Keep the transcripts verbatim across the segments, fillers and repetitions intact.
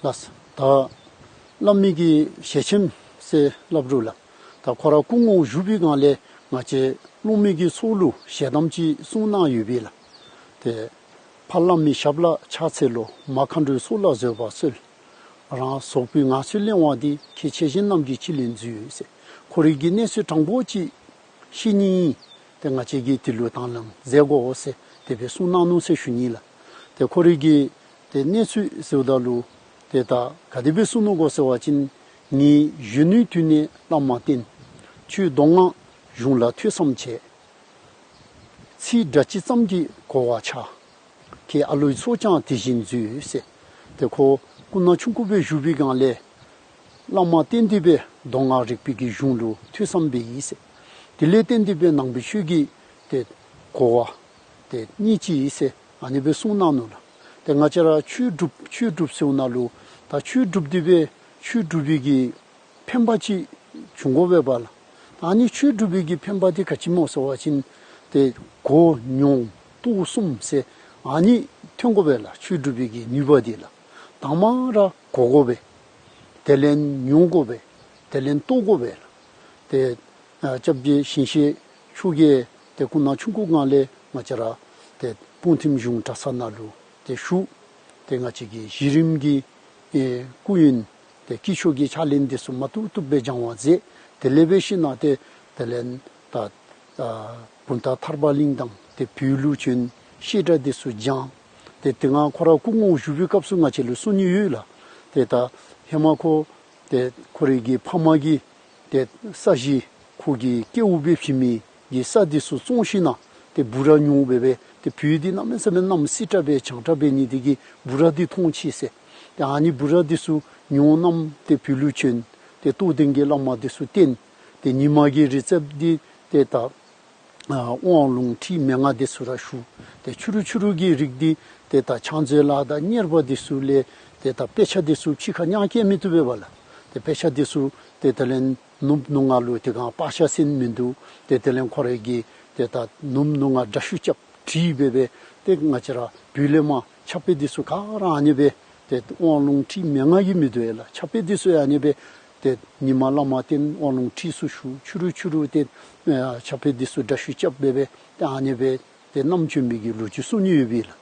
ལགས། ད་བླ་མའི་གི་ཞལ་ཆེམས་ཟེར་སླབ་རུང་ལགས། ད་ཁོ་ར་སྐུ་ངོ་བཞུགས་པའི་སྒང་ལས་ང་བཅས་སློབ་མའི་གི་ཚོགས་ལུ་ཞལ་གདམས་ཅིག་གསུང་གནང་ཡོད་པས་ལགས། ཏེ་ཕ་བླ་མའི་ཞབས་ལ་ཕྱག་འཚལ་ལོ། མ་མཁའ་འགྲོའི་ཚོགས་ལ་བཟོད་པར་གསོལ། རང་ཟོག་པོའི་ངང་ཚུལ་གླེང་བ་འདི། ཁྱེད་ཆེ་བཞིན་རྣམས་ཀྱི་ཕྱི་ལན་འཛུལ་ཟེར། ཁོ་རའི་གི་གནས་ཚུལ་དྲང་པོ་ཅིག་ཤེས་ནི་ཨིན། ཏེ་ང་བཅས་ཀྱིས་དེ་ལུ་དང་ལེན་མཛད་དགོ་ཟེར་དེ་སྦེ་གསུང་གནང་ནུག་ཟེར་ཞུ་ནི་ལགས། ཏེ་ཁོ་རའི་གི་ཏེ་གནས་ཚུལ་ཟེརཝ་ད་ལུ་ཏེ་ད་ག་དེ་སྦེ་གསུངས་ནུག་གོ་ཟེར་བ་ཅིན། ངས་གཞོན་ནུའི་དུས་ནས་བླ་མ་བསྟེན། ཆོས་མདོ་སྔགས་གཞུང་ལ་ཐོས་བསམ་བྱས། ཚིག་སྒྲ་གཅིག་ཙམ་གྱིས་གོ་བ་ཆགས། ཁྱེད་ཨ་ལོའི་ཚོགས་ཀྱང་དེ་བཞིན་མཛོད་ཟེར། ཏེ་ཁོ་སྐུ་ན་ཆུང་ཀུ་སྦེ་བཞུགས་པའི་སྒང་ལས་བླ་མ་བསྟེན་ཏེ་སྦེ་མདོ་སྔགས་རིག་པའི་གི་གཞུང་ལུ་ཐོས་བསམ་འབད་ཡི་ཟེར། དེ་ལས་བརྟེན་ཏེ་སྦེ་ནང་པའི་ཆོས་ཀྱི་ཏེ་གོ་བ་ཏེ་རྙེད་ཅི་ཟེར་ཨ་ནི་སྦེ་གསུངས་གནང་ནུག་ལགས། ཏེ་ང་བཅས་ར་ཆོས་སྒྲུབ་ཆོས་སྒྲུབ་ཟེརཝ་ད་ལུ་ད་ཆོས་སྒྲུབ་སྟེ་སྦེ་ཆོས་སྒྲུབ་པའི་གི་ཕན་པ་ཅིག་བྱུང་དགོ་པས་པ་ལགས། ད་ཨ་ནི་ཆོས་སྒྲུབ་པའི་གི་ཕན་པ་འདི་ག་ཅི་སྨོ་ཟེར་བ་ཅིན་ཏེ་གོ་མྱོང་རྟོགས་གསུམ་ཟེར་ཨ་ནི་ཐོན་དགོ་པས་ལགས། ཆོས་སྒྲུབ་པའི་གི་ནུས་པ་འདི་ལགས། དང་པ་ར་གོ་དགོ་པས། དེ་ལས་མྱོང་དགོ་པས། དེ་ལས་རྟོགས་དགོ་པས་ལགས། ཏེ་ཨ་སྐྱབས་རྗེ་ཞིང་གཤེགས་མཆོག་གིས་ཏེ་སྐུ་ན་ཆུང་ཀུ་སྒང་ལས་ང་བཅས་ར་ཏེ་སྤུངས་ཐིམ་གཞུང་གྲྭ་ཚང་ནང་ལུ་ཏེ་ཞུགས། ཏེ་ང་བཅས་ཀྱི་གཞི་རིམ་གྱི་ཨེ་སྐུ་ཡོན་ཏེ་དཀྱིལ་ཆོག་གི་ཕྱག་ལེན་འདི་ཚུ་མ་བཏུབ་བཏུབ་སྦེ་སྦྱང་བ་མཛད། དེ་ལས་འབད་ཞིནམ་ཏེ་དེ་ལས་ད་ཨ་བུམ་ཐང་ཐར་པ་གླིང་དང་ཏེ་བོད་ལུ་བྱོན། བཤད་གྲྭ་འདི་ཚུ་སྦྱངས། ཏེ་དེ་སྒང་ཁོ་ར་སྐུ་ངོ་བཞུགས་པའི་སྐབས་སུ་ང་བཅས་ལུ་གསུང་ནི་ཡོད་ལགས། ཏེ་ད་ཧེ་མ་ཁོ་ཏེ་ཁོ་རའི་གི་ཕ་མ་གིས་ཏེ་ས་གཞི་ཁོ་གི་སྐལཝ་སྦེ་བྱིན་མི་གི་ས་འདི་ཚུ་བཙོང་ཞིནམ་ཏེ་བུ་ར་ཉོ་སྦེ་སྦེ་ཏེ་བོད་འདི་གནམ་མེད་ས་མེད་གནམ་སྲི་ཏྲ་སྦེ་བྱང་ཏྲ་འབད་ནི་དེ་གིས་བུ་ར་འདི་མཐོང་ཅི་ཟེར། ཏེ་ཨ་ནི་བུ་ར་འདི་ཚུ་ཉོ་བསྣམས་ཏེ་བོད་ལུ་བྱོན། ཏེ་རྟོགས་ལྡན་གྱི་བླ་མ་འདི་ཚུ་བསྟེན། ཏེ་ཉི་མ་གི་རི་རྩེ་འདི་ཏེ་ད་ཨ་དབང་ལུང་ཁྲིད་མན་ངག་འདི་ཚུ་ར་ཞུ། ཏེ་ཕྱི་རུ་ཕྱི་རུ་གི་རིགས་འདི་ཏེ་ད་ཕྱག་མཛོད་ལ་དང་གཉེར་པ་འདི་ཚུ་ལས་ཏེ་ད་དཔེ་ཆ་འདི་ཚུ་ཕྱི་ཁར་ཉག་ག་མི་བཏུབ་པས་པ་ལགས། ཏེ་དཔེ་ཆ་འདི་ཚུ་ཏེ་དེ་ལས་ནུབ་ནུབ་ནང་ལུ་དེ་སྒང་པར་ཆས་ཟེར་མིན་འདུག། ཏེ་དེ་ལས་ཁོ་རའི་གི་ཏེ་ད་ནུབ་ནུབ་ནང་འདྲ་བཤུས་རྐྱབ་བྲིས་སྦེ་སྦེ་ཏེ་ང་བཅས་ར་བོད་ལས་མར་ཕྱག་དཔེ་འདི་ཚུ་ག་ར་ཨ་ནི་སྦེ་ཏེ་དབང་ལུང་ཁྲིད་མན་ངག་གི་མི་འདུག་ཨེ་ལགས། ཕྱག་དཔེ་འདི་ཚུ་ཡང་ཨ་ནི་སྦེ་ཏེ་ཉི་མ་བླ་མ་བསྟེན། དབང་ལུང་ཁྲིད་ཚུ་ཞུ། ཕྱི་རུ་ཕྱི་རུ་ཏེ་ཨ་ཕྱག་དཔེ་འདི་ཚུ་འདྲ་བཤུས་རྐྱབ་སྦེ་སྦེ་ཏེ་ཨ་ནི་སྦེ་ཏེ་བསྣམས་བྱོན་པའི་གི་ལོ་རྒྱུས་གསུང་ནི་ཡོད་པས་ལགས།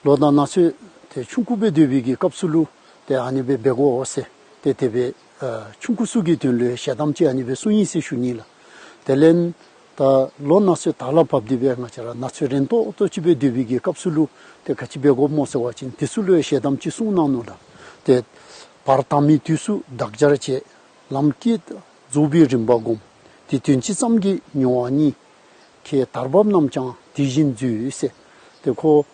ལོ་དང་ན་ཚོད་ཏེ་ཆུང་ཀུ་སྦེ་སྡོད་པའི་གི་སྐབས་སུ་ལུ་ཏེ་ཨ་ནི་སྦེ་འབད་དགོ་ཟེར་ཏེ་དེ་སྦེ་ཨ་ཆུང་ཀུ་ཚུ་གི་དོན་ལུ་ཞལ་གདམས་ཅིག་ཨ་ནི་སྦེ་གསུངས་ཡི་ཟེར་ཞུ་ནི་ལགས། དེ་ལས་ད་ལོ་ན་ཚོད་དར་ལ་བབས་ཏེ་སྦེ་ང་བཅས་ར་ན་ཚོད་རན་ཏོག་ཏོ་ཅིག་སྦེ་སྡོད་པའི་གི་སྐབས་སུ་ལུ་ཏེ་ག་ཅི་འབད་དགོཔ་སྨོ་ཟེར་བ་ཅིན་དེ་ཚུ་ལུ་ཡང་ཞལ་གདམས་ཅིག་གསུངས་གནང་ནུག་ལགས། ཏེ་བར་དག་མི་དུས་སུ་བདག་སྦྱར་བྱེད། ལམ་བསྐྱེད་རྫོགས་པའི་རིམ་པ་བསྒོམ། དེ་དོན་སྤྱི་ཙམ་གྱིས་མྱོང་བ་ཉིད། ཁྱེད་དར་བབ་རྣམས་ཀྱང་དེ་བཞིན་མཛོད་ཟེར། ཏེ་ཁོ་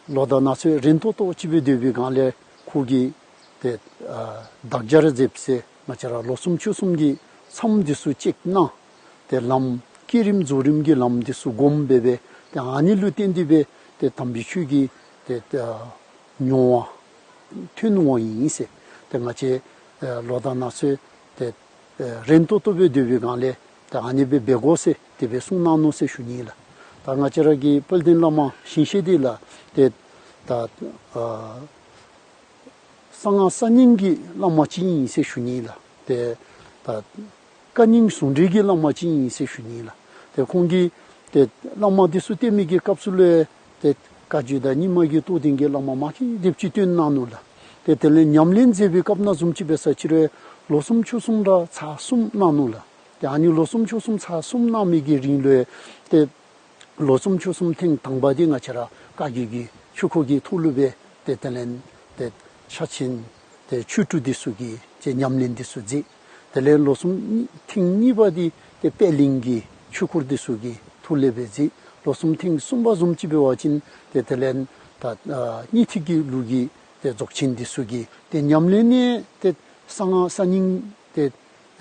ལོ་དང་ན་ཚོད་རན་ཏོག་ཏོ་ཅིག་སྦེ་སྡོད་པའི་སྒང་ལས་ཁོ་གིས་ཏེ་ཨ་བདག་སྦྱར་མཛདཔ་ཟེར་ང་བཅས་ར་ལོ་གསུམ་ཕྱོགས་གསུམ་གྱི་མཚམས་འདི་ཚུ་ཅིག་གནང་། ཏེ་ལམ་བསྐྱེད་རིམ་རྫོགས་རིམ་གྱི་ལམ་འདི་ཚུ་བསྒོམ་སྦེ་སྦེ་ཏེ་ཨ་ནི་ལུ་བརྟེན་ཏེ་སྦེ་ཏེ་དམ་པའི་ཆོས་ཀྱི་ཏེ་ཨ་མྱོང་བ་ཐོན་འོང་ཡི་ཟེར། ཏེ་ང་བཅས་ཨ་ལོ་དང་ན་ཚོད་ཏེ་ཨ་རན་ཏོག་ཏོ་སྦེ་སྡོད་པའི་སྒང་ལས་ཏེ་ཨ་ནི་སྦེ་འབད་དགོ་ཟེར་དེ་སྦེ་གསུངས་གནང་ནུག་ཟེར་ཞུ་ནི་ལགས། ད་ང་བཅས་ར་གི་དཔལ་ལྡན་བླ་མ་ཞིང་གཤེགས་འདི་ལགས་ཏེ་ད་ཨ་གསང་སྔགས་གསར་རྙིང་གི་བླ་མ་ཅིག་ཨིན་ཟེར་ཞུ་ནི་ལགས། ཏེ་ད་བཀའ་རྙིང་ཟུང་འབྲེལ་གྱི་བླ་མ་ཅིག་ཨིན་ཟེར་ཞུ་ནི་ལགས། ཏེ་ཁོང་གིས་ཏེ་བླ་མ་འདི་ཚུ་བསྟེན་མི་གི་སྐབས་སུ་ལུ་ཏེ་བཀའ་བརྒྱུད་དང་རྙིང་མ་གི་རྟོགས་ལྡན་གྱི་བླ་མ་མ་གི་སྡེབ་ཅིག་བསྟེན་གནང་ནུག་ལགས། ཏེ་དེ་ལས་ཉམས་ལེན་མཛད་པའི་སྐབས་ནང་བཟུམ་ཅིག་འབད་ས་ཅིག་རུང་ལོ་གསུམ་ཕྱོགས་གསུམ་ར་ཚར་གསུམ་གནང་ནུག་ལགས། ཏེ་ཨ་ནི་ལོ་གསུམ་ཕྱོགས་གསུམ་ཚར་གསུམ་གནང་མི་གི་རིང་ལུ་ཏེ་ལོ་གསུམ་ཕྱོགས་གསུམ་ཐེངས་དང་པ་འདི་ང་བཅས་ར་བཀའ་བརྒྱུད་ཀྱི་ཆོས་འཁོར་གྱི་ཐོག་ལུ་སྦེ་ཏེ་དེ་ལས་ཏེ་ཕྱག་ཆེན་ཏེ་ཆོས་དྲུག་འདི་ཚུ་གི་ཏེ་ཉམས་ལེན་འདི་ཚུ་མཛད། དེ་ལས་ལོ་གསུམ་ཐེངས་གཉིས་པ་འདི་ཏེ་པད་གླིང་གི་ཆོས་འཁོར་འདི་ཚུ་གི་ཐོག་ལས་སྦེ་མཛད། ལོ་གསུམ་ཐེངས་གསུམ་པ་བཟུམ་ཅིག་འབད་བ་ཅིན་ཏེ་དེ་ལས་ད་ཨ་སྙིང་ཐིག་གི་ལུགས་ཀྱི་ཏེ་རྫོགས་ཆེན་འདི་ཚུ་གི་ཏེ་ཉམས་ལེན་ནི་ཏེ་གསང་སྔགས་གསར་རྙིང་ཏེ་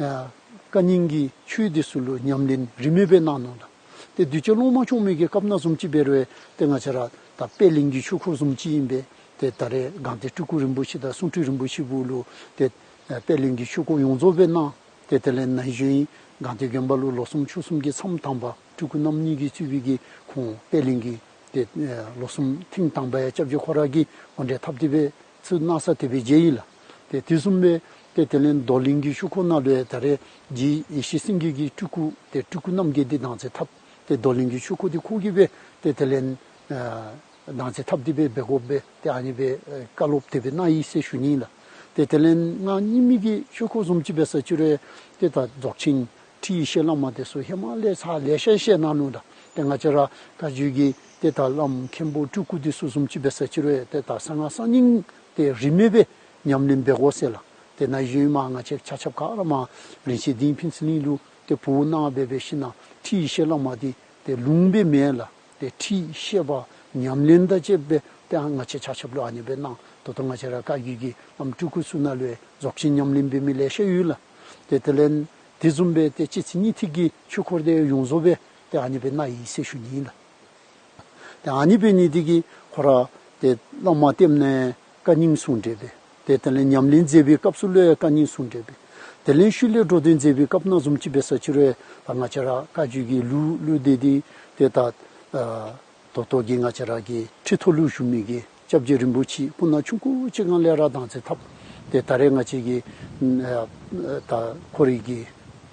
ཨ་བཀའ་རྙིང་གི་ཆོས་འདི་ཚུ་ལུ་ཉམས་ལེན་རིས་མེད་སྦེ་གནང་ནུག་ལགས། ཏེ་གདུལ་བྱ་སློབ་མ་སྐྱོང་མི་གི་སྐབས་ནང་བཟུམ་ཅིག་འབད་རུང་ཏེ་ང་བཅས་ར་ད་པད་གླིང་གི་ཆོས་འཁོར་བཟུམ་ཅིག་ཨིན་པས། ཏེ་ད་རེས་སྒང་སྟེང་སྤྲུལ་སྐུ་རིན་པོ་ཆེ་དང་གསུང་སྤྲུལ་རིན་པོ་ཆེ་བོ་ལུ་ཏེ་ཨ་པད་གླིང་གི་ཆོས་འཁོར་ཡོངས་རྫོགས་སྦེ་གནང་། ཏེ་དེ་ལས་ན་གཞོན་སྒང་སྟེང་དགོན་པ་ལུ་ལོ་གསུམ་ཕྱོགས་གསུམ་གྱི་མཚམས་དང་པ་སྤྲུལ་སྐུ་རྣམ་གཉིས་ཀྱིས་གཙོས་པའི་གི་ཁོང་པད་གླིང་གི་ཏེ་ཨ་ལོ་གསུམ་ཐེངས་དང་པ་ཡང་སྐྱབས་རྗེ་ཁོ་ར་གིས་འགོ་འདྲེན་འཐབ་སྟེ་སྦེ་ཚུ་གནང་ས་དེ་སྦེ་མཇལ་ཡི་ལགས། ཏེ་དེ་བཟུམ་སྦེ་ཏེ་དེ་ལས་རྡོར་གླིང་གི་ཆོས་འཁོར་ནང་ལུ་ཡང་ད་རེས་རྗེ་ཡེ་ཤེས་སེང་གེ་གི་སྤྲུལ་སྐུ་ཏེ་སྤྲུལ་སྐུ་རྣམ་རྒྱལ་འདི་བདག་འཛིན་འཐབ་སྟེ་རྡོར་གླིང་གི་ཆོས་འཁོར་འདི་ཁོ་གིས་སྦེ་ཏེ་དེ་ལས་ཨ་བདག་འཛིན་འཐབ་སྟེ་སྦེ་འབད་དགོ་པས། ཏེ་ཨ་ནི་སྦེ་ཨ་བཀའ་སློབ་དེ་སྦེ་གནང་ཡི་ཟེར་ཞུ་ནི་ལགས། ཏེ་དེ་ལས་ང་རྙིང་མའི་གི་ཆོས་འཁོར་བཟུམ་ཅིག་འབད་ས་ཅིག་རུང་ཏེ་ད་རྫོགས་ཆེན་ཁྲི་ཡེ་ཤེས་བླ་མ་དེ་ཚུ་ཧེ་མ་ལས་ཚར་ལེ་ཤ་བཤད་གནང་ནུག་ད། ཏེ་ང་བཅས་ར་བཀའ་བརྒྱུད་ཀྱི་ཏེ་ད་བླམ་མཁན་པོ་སྤྲུལ་སྐུ་དེ་ཚུ་བཟུམ་ཅིག་འབད་ས་ཅིག་རུང་ཏེ་ད་གསང་སྔགས་གསར་རྙིང་ཏེ་རིས་མེད་སྦེ་ཉམས་ལེན་འབད་དགོ་ཟེར་ལགས། ཏེ་ན་གཞོན་མ་ང་བཅས་ཆ་ཁྱབ་ག་ར་མར་རིན་ཆེན་སྡིངས་ཕུན་ཚོགས་གླིང་ལུ་ཏེ་བོ་གནང་སྦེ་འབད་ཞིན་ན་ཁྲི་ཡེ་ཤེས་བླ་མ་འདི་ཏེ་ལུང་སྦེ་མེན་ལགས། ཏེ་ཁྲི་བཤད་པ་ཉམས་ལེན་དང་བཅསཔ་སྦེ་ཏེ་ང་བཅས་ཆ་ཁྱབ་ལུ་ཨ་ནི་སྦེ་གནང་། ད་ལྟོ་ང་བཅས་ར་བཀའ་བརྒྱུད་ཀྱི་བླམ་སྤྲུལ་སྐུ་ཚུ་ནང་ལུ་ཡང་རྫོགས་ཆེན་ཉམས་ལེན་འབད་མི་ལེ་ཤ་ཡོད་ལགས། ཏེ་དེ་ལས་དེ་བཟུམ་སྦེ་ཏེ་སྤྱི་ཚེ་སྙིང་ཐིག་གི་ཆོས་འཁོར་དེ་ཡོངས་རྫོགས་སྦེ་ཏེ་ཨ་ནི་སྦེ་གནང་ཡི་ཟེར་ཞུ་ནི་ཨིན་ལགས། ཏེ་ཨ་ནི་འབད་ནི་འདི་གིས་ཁོ་ར་ཏེ་བླ་མ་བསྟེན་ནི་བཀའ་རྙིང་སྲུང་འདྲཝ་སྦེ་ཏེ་དེ་ལས་ཉམས་ལེན་མཛད་པའི་སྐབས་སུ་ལུ་ཡང་བཀའ་རྙིང་སྲུང་འདྲཝ་སྦེ་དེ་ལས་ཤུལ་ལས་འགྲོ་དོན་མཛད་པའི་སྐབས་ནང་བཟུམ་ཅིག་འབད་ས་ཅིག་རུང་ད་ང་བཅས་ར་བཀའ་བརྒྱུད་ཀྱི་ལུགས་ལུགས་སྡེ་འདི་ཏེ་ད་ཨ་ད་ལྟོ་གི་ང་བཅས་ར་གི་ཁྲི་ཐོག་ལུ་བཞུགས་མི་གི་སྐྱབས་རྗེ་རིན་པོ་ཆེ་སྐུ་ན་ཆུང་ཀུ་ཅིག་སྒང་ལས་ར་བདག་འཛིན་འཐབ། ཏེ་ད་རེས་ང་བཅས་ཀྱི་ཨ་ད་ཁོ་རའི་གི་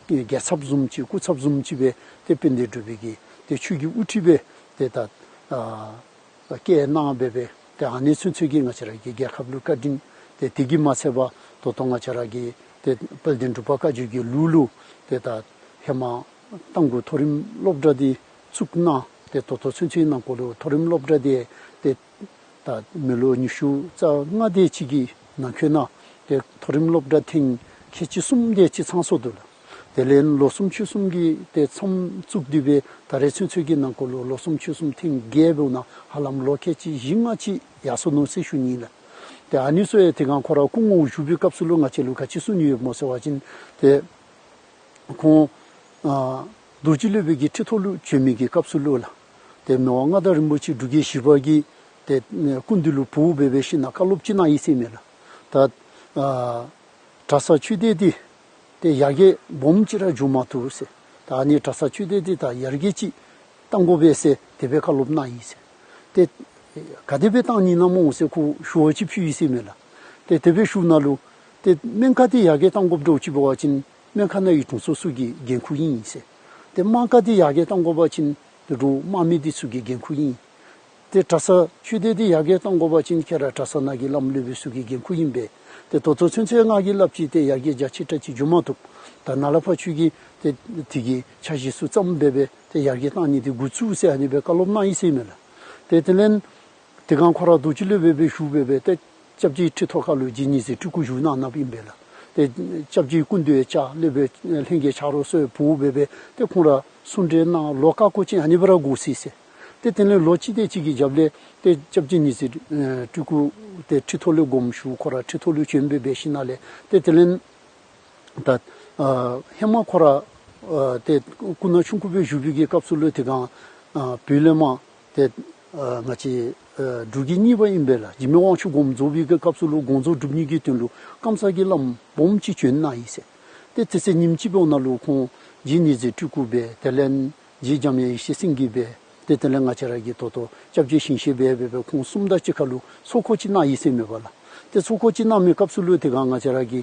རྒྱལ་ཚབ་བཟུམ་ཅིག་སྐུ་ཚབ་བཟུམ་ཅིག་སྦེ་ཏེ་དཔལ་ལྡན་འབྲུག་པའི་གི་ཏེ་ཆོས་ཀྱི་དབུ་ཁྲིད་སྦེ་ཏེ་ད་ཨ་བཀའ་གནང་སྦེ་སྦེ་ཏེ་ཨ་ནི་ཚུན་ཚོད་ཀྱི་ང་བཅས་ར་གི་རྒྱལ་ཁབ་ལུ་བཀའ་དྲིན། ཏེ་དེ་གིས་མ་ཚད་པར་ད་ལྟོ་ང་བཅས་ར་གི་ཏེ་དཔལ་ལྡན་འབྲུག་པ་བཀའ་བརྒྱུད་ཀྱི་ལུགས་ལུ་ཏེ་ད་ཧེ་མ་རྟ་མགོ་མཐོ་རིམ་སློབ་གྲྭ་འདི་བཙུགས་གནང་། ཏེ་ད་ལྟོ་ཚུན་ཚོད་ནང་འཁོད་ལུ་མཐོ་རིམ་སློབ་གྲྭ་འདི་ཏེ་ད་མི་ལོ་ཉི་ཤུ་རྩ་ལྔ་དེ་ཅིག་གི་ནང་འཁོད་ནང་ཏེ་མཐོ་རིམ་སློབ་གྲྭ་ཐེངས་ཁལ་གཅིག་གསུམ་དེ་ཅིག་ཚང་སོང་འདུག་ལགས། དེ་ལས་ལོ་གསུམ་ཕྱོགས་གསུམ་གྱི་ཏེ་མཚམས་བཙུགས་ཏེ་སྦེ་ད་རེས་ཚུན་ཚོད་ཀྱི་ནང་འཁོད་ལུ་ལོ་གསུམ་ཕྱོགས་གསུམ་ཐེངས་བརྒྱད་འབདཝ་ད་ཧ་ལམ་ལོ་ཁལ་གཅིག་བཞི་ལྔ་ཅིག་ཡར་སོ་ནུག་ཟེར་ཞུ་ནི་ལགས། ཏེ་ཨ་ནི་ཚུ་ཡང་དེ་སྒང་ཁོ་ར་སྐུ་ངོ་བཞུགས་པའི་སྐབས་སུ་ལུ་ང་བཅས་ལུ་ག་ཅི་གསུངས་ནི་ཡོདཔ་སྨོ་ཟེར་བ་ཅིན་ཏེ་ཁོང་ཨ་རྡོ་རྗེ་སློབ་དཔོན་གྱི་ཁྲི་ཐོག་ལུ་བྱོན་མི་གི་སྐབས་སུ་ལུ་ལགས། ཏེ་མི་དབང་མངའ་བདག་རིན་པོ་ཆེ་འབྲུག་རྒྱལ་བཞི་པ་གི་ཏེ་སྐུ་མདུན་ལུ་བོ་སྦེ་འབད་ཞིན་ན་བཀའ་སློབ་ཅིག་གནང་ཡི་ཟེར་མས་ལགས། ད་ཨ་གྲྭ་ཚང་ཆོས་སྡེ་འདི་ཏེ་ཡར་རྒྱས་སྦོམ་ཅིག་ར་འགྱོ་མ་བཏུབ་ཟེར། ད་ཨ་ནི་གྲྭ་ཚང་ཆོས་སྡེ་འདི་ད་ཡར་རྒྱས་ཅིག་གཏང་དགོ་པས་ཟེར་དེ་སྦེ་བཀའ་སློབ་གནང་ཡི་ཟེར། ཏེ་ག་དེ་སྦེ་གཏང་ནི་ཨིན་ན་སྨོ་ཟེར་ཁོ་ཞུ་བ་ཅིག་ཕུལ་ཡི་ཟེར་མས་ལགས། ཏེ་དེ་སྦེ་ཞུཝ་ད་ལུ་ཏེ་སྨན་ཁང་འདི་ཡར་རྒྱས་གཏང་དགོཔ་འདྲཝ་ཅིག་འབད་བ་ཅིན་སྨན་ཁང་ནང་གི་དྲུང་འཚོ་ཚུ་གི་འགན་ཁུར་ཨིན་ཟེར། ཏེ་དམག་སྒར་འདི་ཡར་རྒྱས་གཏང་དགོ་པ་ཅིན་ཏེ་འབྲུག་དམག་མི་འདི་ཚུ་གི་འགན་ཁུར་ཨིན། ཏེ་གྲྭ་ཚང་ཆོས་སྡེ་འདི་ཡར་རྒྱས་གཏང་དགོ་པ་ཅིན་ཁྱེད་ར་གྲྭ་ཚང་ནང་གི་བླམ་སློབ་དཔོན་ཚུ་གི་འགན་ཁུར་ཨིན་པས། ཏེ་ད་ལྟོ་ཚུན་ཚོད་ང་གིས་སླབ་ཅི། ཏེ་ཡར་རྒྱས་རྒྱ་ཆེ་དྲགས་ཅིག་འགྱོ་མ་བཏུབ། ད་ནཱ་ལས་ཕར་ཁྱོད་ཀྱིས་ཏེ་དེ་གི་འཆར་གཞི་ཚུ་བརྩམས་སྦེ་སྦེ་ཏེ་ཡར་རྒྱས་གཏང་ནི་འདི་འགོ་བཙུགས་ཟེར་ཨ་ནི་སྦེ་བཀའ་སློབ་གནང་ཡི་ཟེར་མས་ལགས། ཏེ་དེ་ལས་དེ་སྒང་ཁོ་ར་རྡོ་རྗེ་སློབ་དཔོན་སྦེ་བཞུགས་སྦེ་སྦེ་ཏེ་སྐྱབས་རྗེ་ཁྲི་ཐོག་ཁ་ལུ་རྗེ་ཉི་ཟེར་སྤྲུལ་སྐུ་བཞུགས་གནང་གནངམ་ཨིན་པས་ལགས། ཏེ་སྐྱབས་རྗེ་སྐུ་མདུན་བཅར། སློབ་དཔོན་ལྷན་རྒྱས་ཆ་རོགས་ཚུ་བོ་སྦེ་སྦེ་ཏེ་ཁོང་ར་གསུང་གྲོས་གནང་། ལོ་ཁ་སྐོར་ཅིག་ཨ་ནི་སྦེ་ར་འགོར་སོ་ཡི་ཟེར། ཏེ་དེ་ལས་ལོ་གཅིག་དེ་ཅིག་གི་རྒྱབ་ལས་ཏེ་སྐྱབས་རྗེ་ཉི་ཟེར་ཨེ་སྤྲུལ་སྐུ་ཏེ་ཁྲི་ཐོག་ལས་དགོངསམ་ཞུ། ཁོ་ར་ཁྲི་ཐོག་ལུ་བྱོན་སྦེ་སྦེ་ཞིནམ་ལས་ཏེ་དེ་ལས་ད་ཨ་ཧེ་མ་ཁོ་ར་ཨ་ཏེ་སྐུ་ན་ཆུང་ཀུ་སྦེ་བཞུགས་པའི་གི་སྐབས་སུ་ལུ་དེ་སྒང་ཨ་བོད་ལས་མར་ཏེ་ཨ་ང་བཅས་ཨ་འབྲུག་རྒྱལ་གཉིས་པ་ཨིན་པས་ལགས། འཇིགས་མེད་དབང་ཕྱུག་དགོངས་རྫོགས་པའི་གི་སྐབས་སུ་ལུ་དགོངས་རྫོགས་སྒྲུབ་ནི་གི་དོན་ལུ་ཀམ་ཚང་གི་བླམ་སྦོམ་ཅིག་བྱོན་གནང་ཡི་ཟེར། ཏེ་དེ་ཚེ་ཉིནམ་ཅིག་འབདཝ་ད་ལུ་ཁོང་རྗེ་ཉི་ཟེར་སྤྲུལ་སྐུ་སྦེ་དེ་ལས་རྗེ་འཇམ་དབྱངས་ཡེ་ཤེས་སེང་གེ་སྦེ་ཏེ་དེ་ལས་ང་བཅས་ར་གི་ད་ལྟོ་སྐྱབས་རྗེ་ཞིང་གཤེགས་སྦེ་སྦེ་སྦེ་ཁོང་གསུམ་དང་གཅིག་ཁར་ལུ་ཚོགས་འཁོར་ཅིག་གནང་ཡི་ཟེར་མས་པ་ལགས། ཏེ་ཚོགས་འཁོར་ཅིག་གནང་མི་སྐབས་སུ་ལུ་དེ་སྒང་ང་བཅས་ར་གི་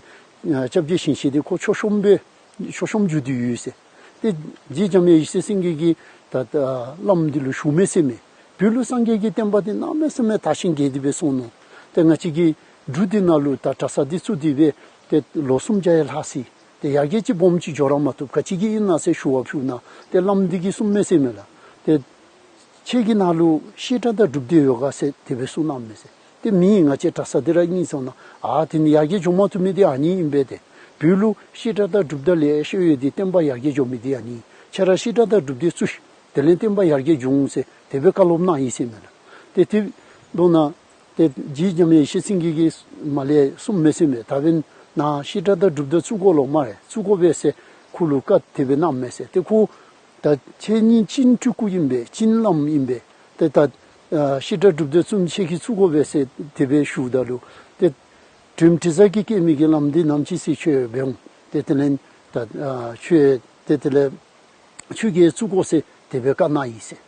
ཨ་སྐྱབས་རྗེ་ཞིང་གཤེགས་འདི་ཁོ་མཆོད་གཤོམ་སྦེ་མཆོད་གཤོམ་བསྒྱུར་ཏེ་ཡོད་ཟེར། ཏེ་རྗེ་འཇམ་དབྱངས་ཡེ་ཤེས་སེང་གེ་གིས་ད་ད་བླམ་འདི་ལུ་ཞུ་མས་ཟེར་མས། བོད་ལུ་སངས་རྒྱས་ཀྱི་བསྟན་པ་འདི་གནམ་མེད་ས་མེད་དར་ཞིང་རྒྱས་ཏེ་སྦེ་སོང་ནུག། ཏེ་ང་བཅས་ཀྱི་འབྲུག་འདི་ནང་ལུ་ད་གྲྭ་ཚང་འདི་བཙུགས་ཏེ་སྦེ་ཏེ་ལོ་སུམ་བརྒྱ་ཡང་ལྷག་སོ་ཡི། ཏེ་ཡར་རྒྱས་ཅིག་སྦོམ་ཅིག་འགྱོ་ར་མ་བཏུབ། ག་ཅི་གིས་ཨིན་ན་ཟེར་ཞུ་བ་ཕུལཝ་ད་ཏེ་བླམ་འདི་གིས་གསུངས་མས་ཟེར་མས་ལགས། ཏེ་ཁྱེད་ཀྱི་ནང་ལུ་བཤད་གྲྭ་དང་སྒྲུབ་སྡེ་ཡོད་ག་ཟེར་དེ་སྦེ་གསུངས་གནངམ་མས་ཟེར། ཏེ་མེད། ང་བཅས་གྲྭ་ཚང་འདི་ར་ཨིན་ཟེརཝ་ད་ཨ་དེ་ནི་ཡར་རྒྱས་འགྱོ་མ་བཏུབ་མི་འདི་ཨ་ནི་ཨིན་པས། ཏེ་བོད་ལུ་བཤད་གྲྭ་དང་སྒྲུབ་སྡེ་ལེ་ཤ་ཡོད་དེ་བསྟན་པ་ཡར་རྒྱས་འགྱོ་མི་འདི་ཨ་ནི། ཁྱེད་ར་བཤད་གྲྭ་དང་སྒྲུབ་སྡེ་བཙུགས་ཤིག། དེ་ལས་བསྟན་པ་ཡར་རྒྱས་འགྱོ་འོང་ཟེར་དེ་སྦེ་བཀའ་སློབ་གནང་ཡི་ཟེར་མས་ལགས། ཏེ་དེ་འབདཝ་ད་ཏེ་རྗེ་འཇམ་དབྱངས་ཡེ་ཤེས་སེང་གེ་གིས་མར་ལས་གསུངས་མས་ཟེར་མས། ད་འབདན་ནཱ་བཤད་གྲྭ་དང་སྒྲུབ་སྡེ་བཙུགས་དགོ་ལོ་སྨ་རེ། བཙུགས་དགོ་པས་ཟེར་ཁོ་ལུ་བཀའ་དེ་སྦེ་གནངམ་མས་ཟེར། ཏེ་ཁོ་ད་ཁྱེད་གཉིས་གཅིན་སྤྲུལ་སྐུ་ཨིན་པས། གཅིན་བླམ་ཨིན་པས། ཏེ་ད་ཨ་བཤད་གྲྭ་སྒྲུབ་སྡེ་བཙུགས་ཁྱེད་ཀྱིས་བཙུགས་དགོ་པས་ཟེར་དེ་སྦེ་ཞུཝ་ད་ལུ་ཏེ་དྲིན་དྲི་ཟ་གིས་སྐྱེལ་མི་གི་བླམ་འདི་ནམ་ཅིག་ཟེར་ཁྱོད་འབད་འོང་། ཏེ་དེ་ལས་ད་ཨ་ཁྱོད་ཏེ་དེ་ལས་ཁྱོད་ཀྱིས་བཙུགས་དགོ་ཟེར་དེ་སྦེ་བཀའ་གནང་ཡི་ཟེར།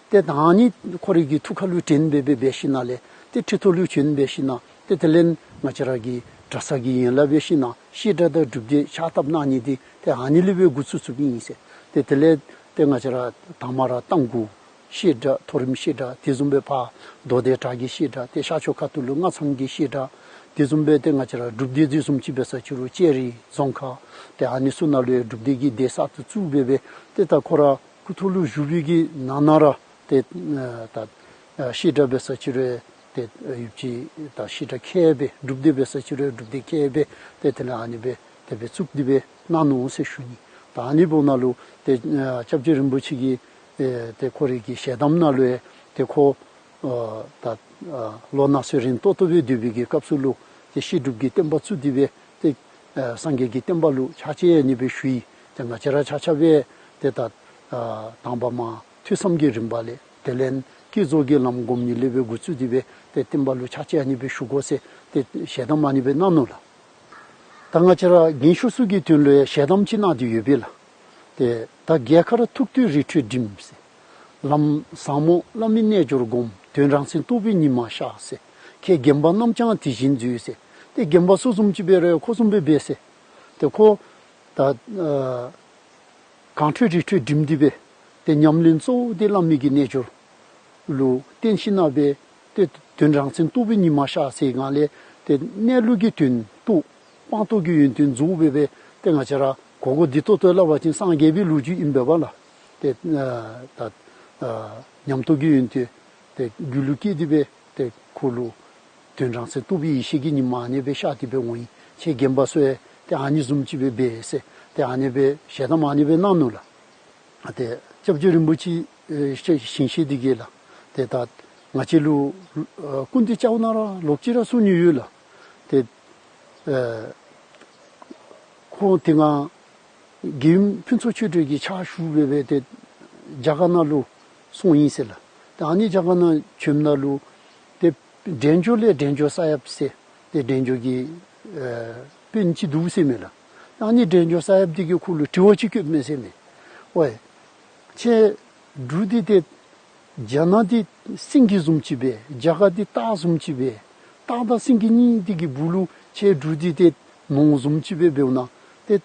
ཏེ་ད་ཨ་ནི་ཁོ་རའི་གི་ཐུགས་ཁ་ལུ་དྲན་སྦེ་སྦེ་འབད་ཞིནམ་ལས་ཏེ་ཁྲི་ཐོག་ལུ་བྱོན་འབད་ཞིནམ་ཏེ་དེ་ལས་ང་བཅས་ར་གི་ གྲྭ་ས་གི་ཡན་ལག་སྦེ་ཤེས་ན་བཤད་གྲྭ་དང་སྒྲུབ་སྡེ་ཕྱག་བཏབ་གནང་ནི་འདི་ཏེ་ཨ་ནི་ལས་སྦེ་འགོ་བཙུགས་བཙུགསཔ་ཨིན་ཟེར། ཏེ་དེ་ལས་ཏེ་ང་བཅས་ར་དང་པ་ར་རྟ་མགོ་བཤད་གྲྭ་མཐོ་རིམ་བཤད་གྲྭ་དེ་བཟུམ་སྦེ་ཕར་མདོ་སྡེ་བྲག་གི་བཤད་གྲྭ་ཏེ་ཤར་ཕྱོགས་ཁ་ཐུག་ལུ་སྔ་ཚང་གི་བཤད་གྲྭ་དེ་བཟུམ་སྦེ་ཏེ་ང་བཅས་ར་སྒྲུབ་སྡེ་དེ་བཟུམ་ཅིག་འབད་ས་ཅིག་རུང་ལྕགས་རི་རྫོང་ཁ་ཏེ་ཨ་ནི་ཚུ་ནང་ལུ་ཡང་སྒྲུབ་སྡེ་གི་སྡེ་གསར་དུ་བཙུགས་སྦེ་སྦེ་ཏེ་ད་ཁོ་ར་སྐུ་ཐོག་ལུ་བཞུགས་པའི་གི་ནང་ན་ར་ཏེ་ད་བཤད་གྲྭ་འབད་ས་ཅིག་རུང་ཏེ་ཡོདཔ་ཅིག་ད་བཤད་གྲྭ་ཁེ་སྦེ་སྒྲུབ་སྡེ་འབད་ས་ཅིག་རུང་སྒྲུབ་སྡེ་ཁེ་སྦེ་ཏེ་དེ་ལས་ཨ་ནི་སྦེ་དེ་སྦེ་བཙུགས་ཏེ་སྦེ་གནང་ནུག་ཟེར་ཞུ་ནི། ད་ཨ་ནི་འབདཝ་ད་ལུ་ཏེ་སྐྱབས་རྗེ་རིན་པོ་ཆེ་གི་ཨེ་ཏེ་ཁོ་རའི་གི་ཞལ་གདམས་ནང་ལུ་ཡང་ཏེ་ཁོ་ཨ་ད་ཨ་ལོ་ན་སོ་རིང་ཏོག་ཏོ་སྦེ་སྡོད་པའི་གི་སྐབས་སུ་ལུ་ཏེ་བཤད་སྒྲུབ་ཀྱི་བསྟན་པ་བཙུགས་ཏེ་སྦེ་ཏེ་ཨ་སངས་རྒྱས་ཀྱི་བསྟན་པ་ལུ་ཕྱག་ཕྱིད་ཨ་ནི་སྦེ་ཞུ་ཡི། ཏེ་ང་བཅས་ར་ཆ་ཁྱབ་སྦེ་ཏེ་ད་ཨ་དང་པ་མར་ཐོས་བསམ་གྱི་རིམ་པ་ལས་དེ་ལས་བསྐྱེད་རྫོགས་ཀྱི་ལམ་སྒོམ་ནི་ལས་སྦེ་འགོ་བཙུགས་ཏེ་སྦེ་ཏེ་བསྟན་པ་ལུ་ཕྱག་ཕྱིད་ཨ་ནི་སྦེ་ཞུ་དགོ་ཟེར་ཏེ་ཞལ་གདམས་ཨ་ནི་སྦེ་གནང་ནུག་ལགས། ད་ང་བཅས་ར་རྒན་ཤོས་ཚུ་གི་དོན་ལུ་ཡང་ཞལ་གདམས་ཅིག་གནང་སྟེ་ཡོད་པས་ལགས། ཏེ་ད་རྒས་ཁར་ཐུག་དུས་རི་ཁྲོད་འགྲིམ་ཟེར། ལམ་ཟབ་མོ་བླ་མའི་རྣལ་འབྱོར་སྒོམ། དོན་རང་མཚན་རྟོགས་པའི་ཉི་མ་ཤར་ཟེར། ཁྱེད་རྒན་པ་རྣམས་ཀྱང་དེ་བཞིན་མཛོད་ཟེར། ཏེ་རྒན་པ་ཚུ་བཟུམ་ཅིག་འབད་རུང་ཁོ་བཟུམ་སྦེ་འབད་ཟེར། ཏེ་ཁོ་ད་ཨ་གངས་ཁྲོད་རི་ཁྲོད་འགྲིམ་སྟེ་སྦེ་ཏེ་ཉམས་ལེན་གཙོ་བོ་འདི་བླ་མའི་གི་རྣལ་འབྱོར་ལུ་བརྟེན་ཞིན་ན་སྦེ་ཏེ་དོན་རང་མཚན་རྟོགས་པའི་ཉི་མ་ཤར་ཟེར་སྒང་ལས་ཏེ་གནས་ལུགས་ཀྱི་དོན་རྟོགས། སྤངས་རྟོགས་ཀྱི་ཡོན་ཏན་རྫོགས་སྦེ་སྦེ་ཏེ་ང་བཅས་ར་གོ་གོ་བདེ་ཏོག་ཏོ་སླབ་པ་ཅིན་སངས་རྒྱས་པའི་ལོ་རྒྱུས་ཨིན་པས་ལགས། ཏེ་ཨ་ད་ཨ་ཉམས་རྟོགས་ཀྱི་ཡོན་ཏན་ཏེ་རྒྱུད་ལུ་སྐྱེས་ཏེ་སྦེ་ཏེ་ཁོ་ལུ་དོན་རང་མཚན་རྟོགས་པའི་ཡེ་ཤེས་ཀྱི་ཉི་མ་ཨ་ནི་སྦེ་ཤར་ཏེ་སྦེ་འོང་ཡི། ཁྱེད་རྒན་པ་ཚུ་ཡང་ཏེ་ཨ་ནི་བཟུམ་ཅིག་སྦེ་འབད་ཟེར་ཏེ་ཨ་ནི་སྦེ་ཞལ་གདམས་ཨ་ནི་སྦེ་གནང་ནུག་ལགས། ཏེ་སྐྱབས་རྗེ་རིན་པོ་ཆེ་ཨེ་ཞིང་གཤེགས་འདི་གིས་ལགས། ཏེ་ད་ང་བཅས་ལུ་ཨ་སྐུ་མདུན་བཅརཝ་ན་ར་ལོག་ཅི་ར་གསུང་ནི་ཡོད་ལགས། ཏེ་ཨེ་ཁོང་དེ་སྒང་རྒྱལ་ཡུམ་ཕུན་ཚོགས་ཆོས་སྒྲོན་གྱི་ཕྱག་ཞུ་སྦེ་སྦེ་ཏེ་རྒྱ་གར་ནང་ལུ་སོང་ཡི་ཟེར་ལགས། ཏེ་ཨ་ནི་རྒྱ་གར་ནང་བྱོནམ་ད་ལུ་ཏེ་འབྲས་ལྗོངས་ལས་འབྲས་ལྗོངས་ས་ཡབ་ཟེར་ཏེ་འབྲས་ལྗོངས་ཀྱི་ཨེ་དཔོན་ཅིག་འདུག་ཟེར་མས་ལགས། ཨ་ནི་འབྲས་ལྗོངས་ས་ཡབ་འདི་གིས་ཁོ་ལུ་དྲི་བ་ཅིག་བཀོདཔ་མས་ཟེར་མས། ཝའེ་ཁྱེད་འབྲུག་འདི་ཏེ་རྒྱ་ནག་འདི་སེང་གེ་བཟུམ་ཅིག་སྦེ་རྒྱ་གར་འདི་སྟག་བཟུམ་ཅིག་སྦེ་སྟག་དང་སེང་གེ་གཉིས་འདི་གི་སྦུག་ལུ་ཁྱེད་འབྲུག་འདི་ཏེ་ནོར་བཟུམ་ཅིག་སྦེ་འབདཝ་ད་ཏེ་